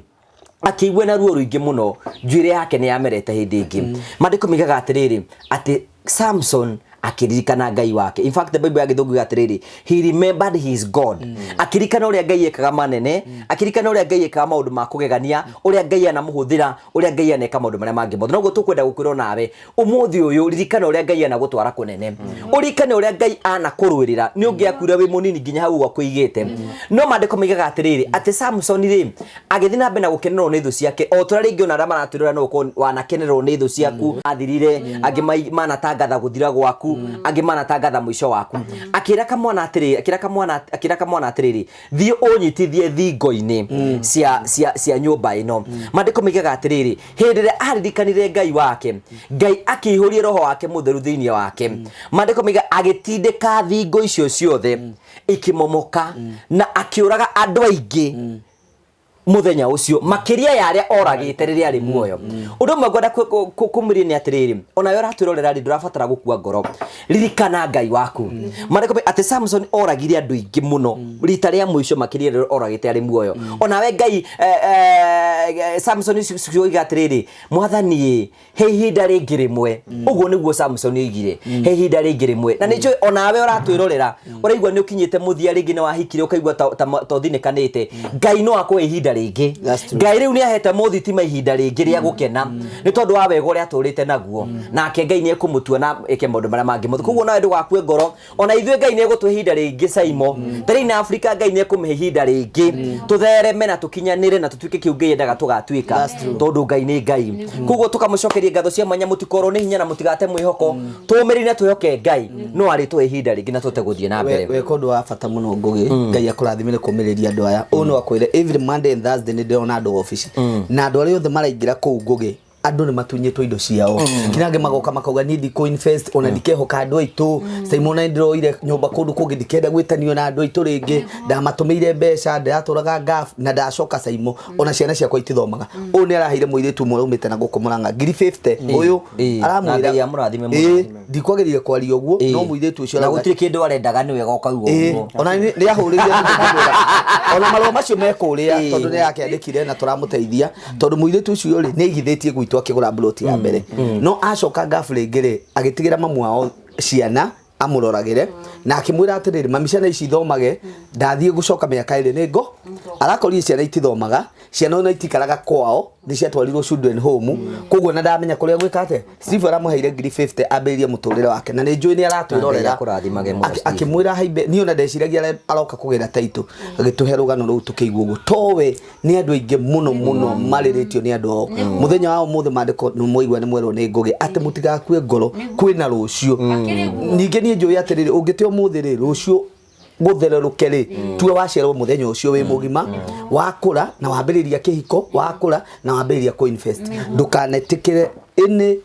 akĩigua na ruo rũingĩ mũno, njuĩrĩ yake nĩ yamerete hĩndĩ ĩngĩ. Maandĩko moigaga atĩrĩrĩ, atĩ Samson akĩririkana Ngai wake. In fact, the Bible ya Gĩthũngũ yugaga atĩrĩrĩ, he remembered his God. Akĩririkana ũrĩa Ngai ekaga manene, akĩririkana ũrĩa Ngai ekaga maũndũ ma kũgegania, ũrĩa Ngai anamũhũthĩra, ũrĩa Ngai aneka maũndũ marĩa mangĩ mothe. Noguo tũkwenda gũkwĩra onawe, ũmũthĩ ũyũ ririkana ũrĩa Ngai anagũtwara kũnene. Ũririkane ũrĩa Ngai anakũrũĩrĩra. Nĩ ũngĩakuire wĩ mũnini nginya hau ũguo akũigĩte. No maandĩko moigaga atĩrĩrĩ, atĩ Samson rĩ, agĩthiĩ na mbere na gũkenerwo nĩ thũ ciake, o ta ũrĩa rĩngĩ ona arĩa maratwĩrora no ũkorwo wanakenerwo nĩ thũ ciaku, athirire, angĩ manatangatha gũthira gwaku, angĩ manatangatha mũico waku. Akĩra kamwana atĩrĩrĩ, akĩra kamwana, akĩra kamwana atĩrĩrĩ, thiĩ ũnyitithie thingo-inĩ cia nyũmba ĩno. Maandĩko moigaga atĩrĩrĩ, hĩndĩ ĩrĩa aririkanire Ngai wake, Ngai akĩihũria roho wake mũtheru thĩinĩ wake. Maandĩko moigaga agĩtindĩka thingo icio ciothe ikĩmomoka, na akĩũraga andũ aingĩ mũthenya ũcio, makĩria ya arĩa oragĩte rĩrĩa arĩ muoyo. Ũndũ ũmwe ngwenda kũmũria nĩ atĩrĩrĩ, onawe ũratwĩrorera rĩ, ndũrabatara gũkua ngoro, ririkana Ngai waku. Maandĩko atĩ Samson oragire andũ aingĩ mũno rita rĩa mũico, makĩria rĩrĩa oragĩte arĩ muoyo. Onawe Ngai, Samson oiga atĩrĩrĩ, Mwathani, he ihinda rĩngĩ rĩmwe. Ũguo nĩguo Samson oigire, he ihinda rĩngĩ rĩmwe. Na nĩ njũĩ onawe ũratwĩrorera ũraigua nĩ ũkinyĩte mũthia, rĩngĩ nĩ wahikire ũkaigua ta ũthinĩkanĩte. Ngai no akũhe ihinda rĩngĩ. Ngai rĩu nĩ ahete mũthitima ihinda rĩngĩ rĩa gũkena nĩ tondũ wa wega ũrĩa atũrĩte naguo, nake Ngai nĩ ekũmũtua na ĩke maũndũ marĩa mangĩ mothe. Koguo nawe ndũgakue ngoro, ona ithuĩ Ngai nĩ egũtũhe ihinda rĩngĩ. Saimo Terrain Africa, Ngai nĩ ekũmĩhe ihinda rĩngĩ tũthereme na tũkinyanĩre na tũtuĩke kĩu Ngai endaga tũgatuĩka, tondũ Ngai nĩ Ngai. Koguo tũkamũcokeria ngatho cia mwanya. Mũtikorwo nĩ hinya na mũtigate mwĩhoko, tũũmĩrĩrie na twĩhoke Ngai no arĩtũhe ihinda rĩngĩ na tũhote gũthiĩ na mbere. Weka ũndũ wa bata mũno, Ngũgĩ. Ngai akũrathime nĩ kũmĩrĩria andũ aya. Ũũ no akwĩre, every Monday and Thursday nĩ ndĩrona andũ obici, na andũ arĩa othe maraingĩra kũu, Ngũgĩ, andũ nĩ matunyĩtwo indo ciao. Kinya angĩ magoka makauga, niĩ ndikũ invest ona ndikehoka andũ aitũ. Simon, nĩ ndĩroire nyũmba kũndũ kũngĩ, ndikenda gwĩtanio na andũ aitũ rĩngĩ, ndamatũmĩire mbeca, ndĩratũraga ngaf na ndacoka Saimo, ona ciana ciakwa itithomaga. Ũyũ nĩ araheire mũirĩtu ũmwe ũraumĩte na gũkũ Mũrang'a ngiri 50 ũyũ. Na Ngai amũrathime mũno. Ndikwagĩrĩire kwaria ũguo, no mũirĩtu ũcio na gũtirĩ kĩndũ arendaga, nĩ wega ũkauga ũguo. Ona nĩ ahũrĩire thimũ ngĩmwĩra, ona marũa macio mekũrĩa, tondũ nĩ yakĩandĩkire na tũramũteithia, tondũ mũirĩtu ũcio rĩ, nĩ aigithĩtie gwitũ akĩgũra mburoti ya mbere, no acoka ngabu rĩngĩ rĩ, agĩtigĩra mamu wao ciana amũroragĩre, na akĩmwĩra atĩrĩrĩ, mami, ciana ici ithomage, ndathiĩ gũcoka mĩaka 2 nĩ ngo arakorire ciana itithomaga, ciana ona itikaraga kwao, nĩ ciatwarirwo children home. Koguo na ndamenya kũrĩa gwĩka atĩa. Steve aramũheire ngiri 50 ambĩrĩrie mũtũrĩre wake, na nĩ njũĩ nĩ aratwĩrorera. Ngai akũrathimage mũno, Steve. Akĩmwĩra haimbe, niĩ ona ndeciragia aroka kũgĩra taitũ, agĩtũhe rũgano rũu tũkĩigua ũguo, towe nĩ andũ aingĩ mũno mũno marĩrĩtio nĩ andũ ao. Mũthenya wa ũmũthĩ, maandĩko nĩ mwaigua, nĩ mwerwo nĩ Ngũgĩ atĩ mũtigakue ngoro, kwĩna rũciũ. Ningĩ niĩ njũĩ atĩrĩrĩ, ũngĩte ũmũthĩ rĩ, rũciũ gũthererũke rĩ, tue waciarwo mũthenya ũcio wĩ mũgima, wakũra na wambĩrĩria kĩhiko, wakũra na wambĩrĩria kũ invest, ndũkanetĩkĩre any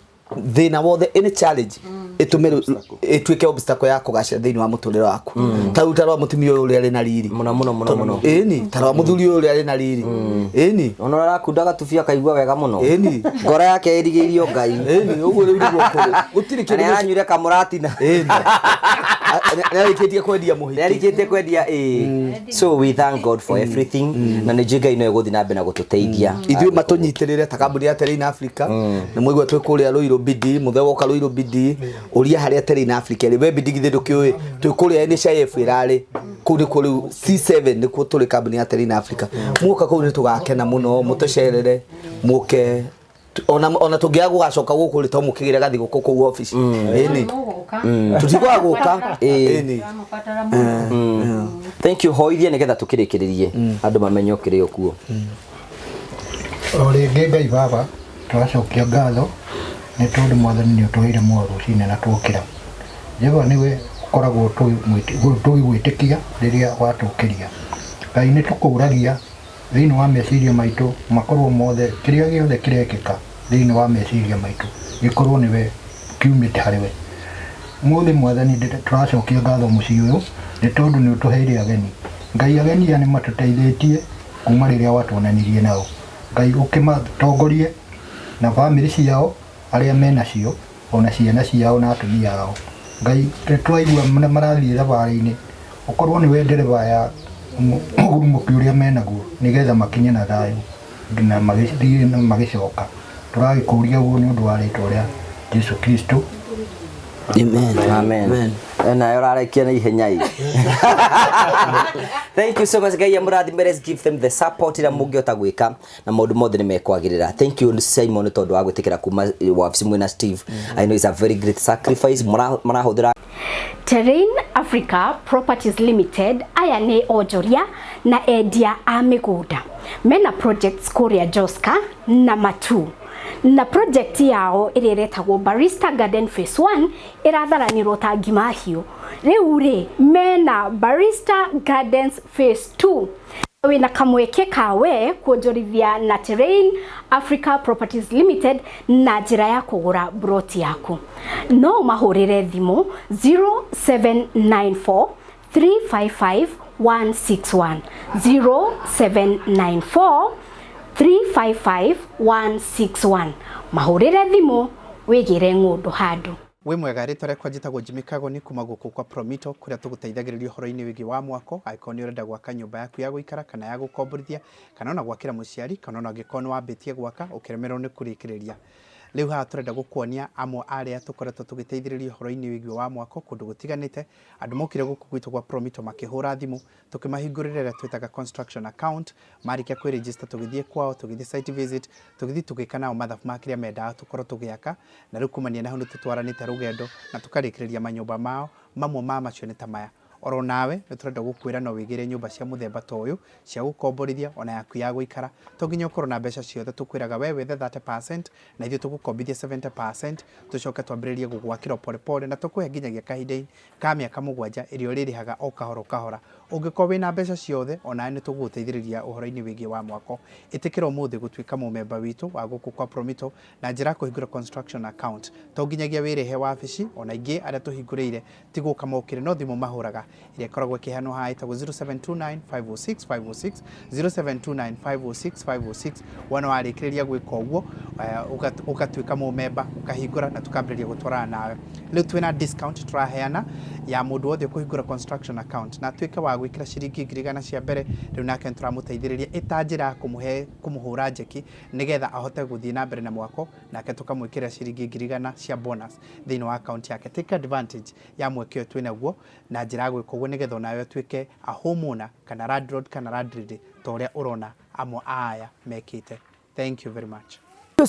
thĩna wothe, any challenge ĩtũme ĩtuĩke obstacle ya kũgacĩra thĩinĩ wa mũtũrĩre waku. Ta rĩu ta rwa mũtumia ũyũ ũrĩa arĩ na riri Mũno mũno mũno mũno. Ĩni, ta rwa mũthuri ũyũ ũrĩa arĩ na riri, ĩni. Ona ũrĩa arakunda gatubia akaigua wega mũno. Ĩni. Ngoro yake ĩrigĩirio Ngai. Ĩni, ũguo rĩu nĩguo kũrĩ, gũtirĩ Na kĩndũ. nĩ aranyuire kamũratina. Ĩni, nĩ arĩkĩtie kwendia mũhiki. Nĩ arĩkĩtie kwendia, ĩĩ. So we thank God for everything, na nĩ njũĩ Ngai no egũthiĩ na mbere na gũtũteithia. Ithuĩ matũnyitĩrĩre ta kambuni ya Terrain Africa. Nĩ mwaigua twĩ kũrĩa Ruiru BD mũthe, woka Ruiru BD ũria harĩa Terrain Africa ĩrĩ. We BD githĩ ndũkĩũĩ twĩ kũrĩa NHIF ĩrarĩ kũu, nĩkuo rĩu C7 nĩkuo tũrĩ, kambuni ya Terrain Africa. Muoka kũu nĩ tũgakena mũno, mũtũcerere, mũke. Ona ona tũngĩaga gũgacoka gũkũ rĩ, to mũkĩgĩre gathigũkũ kũu obici. Ĩni. Mũgũka. Tũtikwaga gũka. Ĩni. Tũramũbatara mũno. Thank you. Hoithie nĩgetha tũkĩrĩkĩrĩrie, andũ mamenye ũkĩrĩ o kuo. O rĩngĩ, Ngai Baba, tũracokia ngatho nĩ tondũ Mwathani nĩ ũtũheire muoyo rũcinĩ na twokĩra. Jehova, nĩwe ũkoragwo tũgĩgwĩtĩkia rĩrĩa watũkĩria. Ngai, nĩ tũkũragia thĩinĩ wa meciria maitũ makorwo mothe, kĩrĩa gĩothe kĩrekĩka thĩinĩ wa meciria maitũ gĩkorwo nĩwe kiumĩte harĩ we. Mũthĩ, Mwathani, tũracokia ngatho mũciĩ ũyũ nĩ tondũ nĩ ũtũheire ageni. Ngai, ageni aya nĩ matũteithĩtie kuma rĩrĩa watuonanirie nao. Ngai, ũkĩmatongorie na bamĩrĩ ciao arĩa menacio, ona ciana ciao na atumia ao. Ngai, twaigua marathiĩ thabarĩ-inĩ, ũkorwo nĩwe ndereba ya mũgurumũki ũrĩa menaguo, nĩgetha makinye na thayũ na magĩthiĩ na magĩcoka. Tũragĩkũria ũguo nĩ ũndũ wa rĩtwa rĩa Jesu Kristo. Amen. Amen. Amen. Nayo ũrarekia na ihenya ĩ. Thank you so much. Ngai amũrathime. Let's give them the support ĩrĩa mũngĩhota gwĩka na maũndũ mothe nĩ mekwagĩrĩra. Thank you, Simon, tondũ wa gwĩtĩkĩra kuma wabici mwĩna Steve. I know it's a very great sacrifice marahũthĩra. Terrain Africa Properties Limited aya nĩ onjoria na endia a mĩgũnda mena projects kũrĩa Joska na Matu, na project yao ĩrĩa ĩretagwo Barista Garden Phase 1 ĩratharanĩrwo ta ngima hiũ. Rĩu rĩ mena Barista Gardens Phase 2. Wĩna kamweke kawe kuonjorithia na Terrain Africa Properties Limited na njĩra ya kũgũra broti yaku. No ũmahũrĩre thimũ 0794 355 161, 0794 355 161. Mahũrĩre thimũ wĩgĩre ng'ũndũ handũ. Wĩ mwega, rĩtwa rĩakwa njĩtagwo Jimmy Kagoni kuma gũkũ kwa Promito, kũrĩa tũgũteithagĩrĩria ũhoro-inĩ wĩgiĩ wa mwako. Angĩkorwo nĩ ũrenda gwaka nyũmba yaku ya gũikara kana ya gũkomborithia, kana ona gwakĩra mũciari, kana ona angĩkorwo nĩ wambĩtie gwaka ũkĩremererwo nĩ kũrĩkĩrĩria. Rĩu haha tũrenda gũkuonia amwe arĩa tũkoretwo tũgĩteithĩrĩria ũhoro-inĩ wĩgiĩ wa mwako kũndũ gũtiganĩte. Andũ mokire gũkũ gwitũ gwa Promito makĩhũra thimũ, tũkĩmahingũrĩra ĩrĩa twĩtaga construction account. Marĩkia kwĩ-register, tũgĩthiĩ kwao, tũgĩthiĩ site visit, tũgĩthiĩ tũgĩka nao mathabu ma kĩrĩa mendaga tũkorwo tũgĩaka, na rĩu kumania na hau nĩ tũtwaranĩte rũgendo na tũkarĩkĩrĩria manyũmba mao. Mamwe ma macio nĩ ta maya. Oro nawe nĩ tũrenda gũkwĩra no wĩgĩre nyũmba cia mũthemba ta ũyũ cia gũkomborithia ona yaku ya gũikara. To nginya ũkorwo na mbeca ciothe, tũkwĩraga we wethe 30% na ithuĩ tũgũkombithia 70%, tũcoke twambĩrĩrie gũgwakĩra o pole pole, na tũkũhe nginyagia kahinda ka mĩaka 7 ĩrĩa ũrĩrĩhaga o kahora o kahora. Ũngĩkorwo wĩna mbeca ciothe, onawe nĩ tũgũgũteithĩrĩria ũhoro-inĩ wĩgiĩ wa mwako. Ĩtĩkĩra ũmũthĩ gũtuĩka mũmemba witũ wa gũkũ kwa Promito na njĩra ya kũhingũra construction account. To nginyagia wĩrĩhe wabici, ona ingĩ arĩa tũhingũrĩire ti gũka mokire, no thimũ mahũraga ĩrĩa ĩkoragwo ĩkĩheanwo haha ĩtagwo 0729 506 506, 0729 506 506. Wona warĩkĩrĩria gwĩka ũguo, ũgatuĩka mũmemba, ũkahingũra na tũkambĩrĩria gũtwarana nawe. Rĩu twĩna discount tũraheana ya mũndũ wothe ũkũhingũra construction account na atuĩke wa gwĩkĩra ciringi 100,000 cia mbere. Rĩu nake nĩ tũramũteithĩrĩria ĩta njĩra ya kũmũhe kũmũhũra njeki nĩgetha ahote gũthiĩ na mbere na mwako, nake tũkamwĩkĩrĩra ciringi 100,000 cia bonus thĩinĩ wa account yake. Take advantage ya mweke ũyũ twĩnaguo na njĩra ya gwĩka ũguo, nĩgetha onawe ũtuĩke a homeowner kana landlord kana landlady ta ũrĩa ũrona amwe a aya mekĩte. Thank you very much.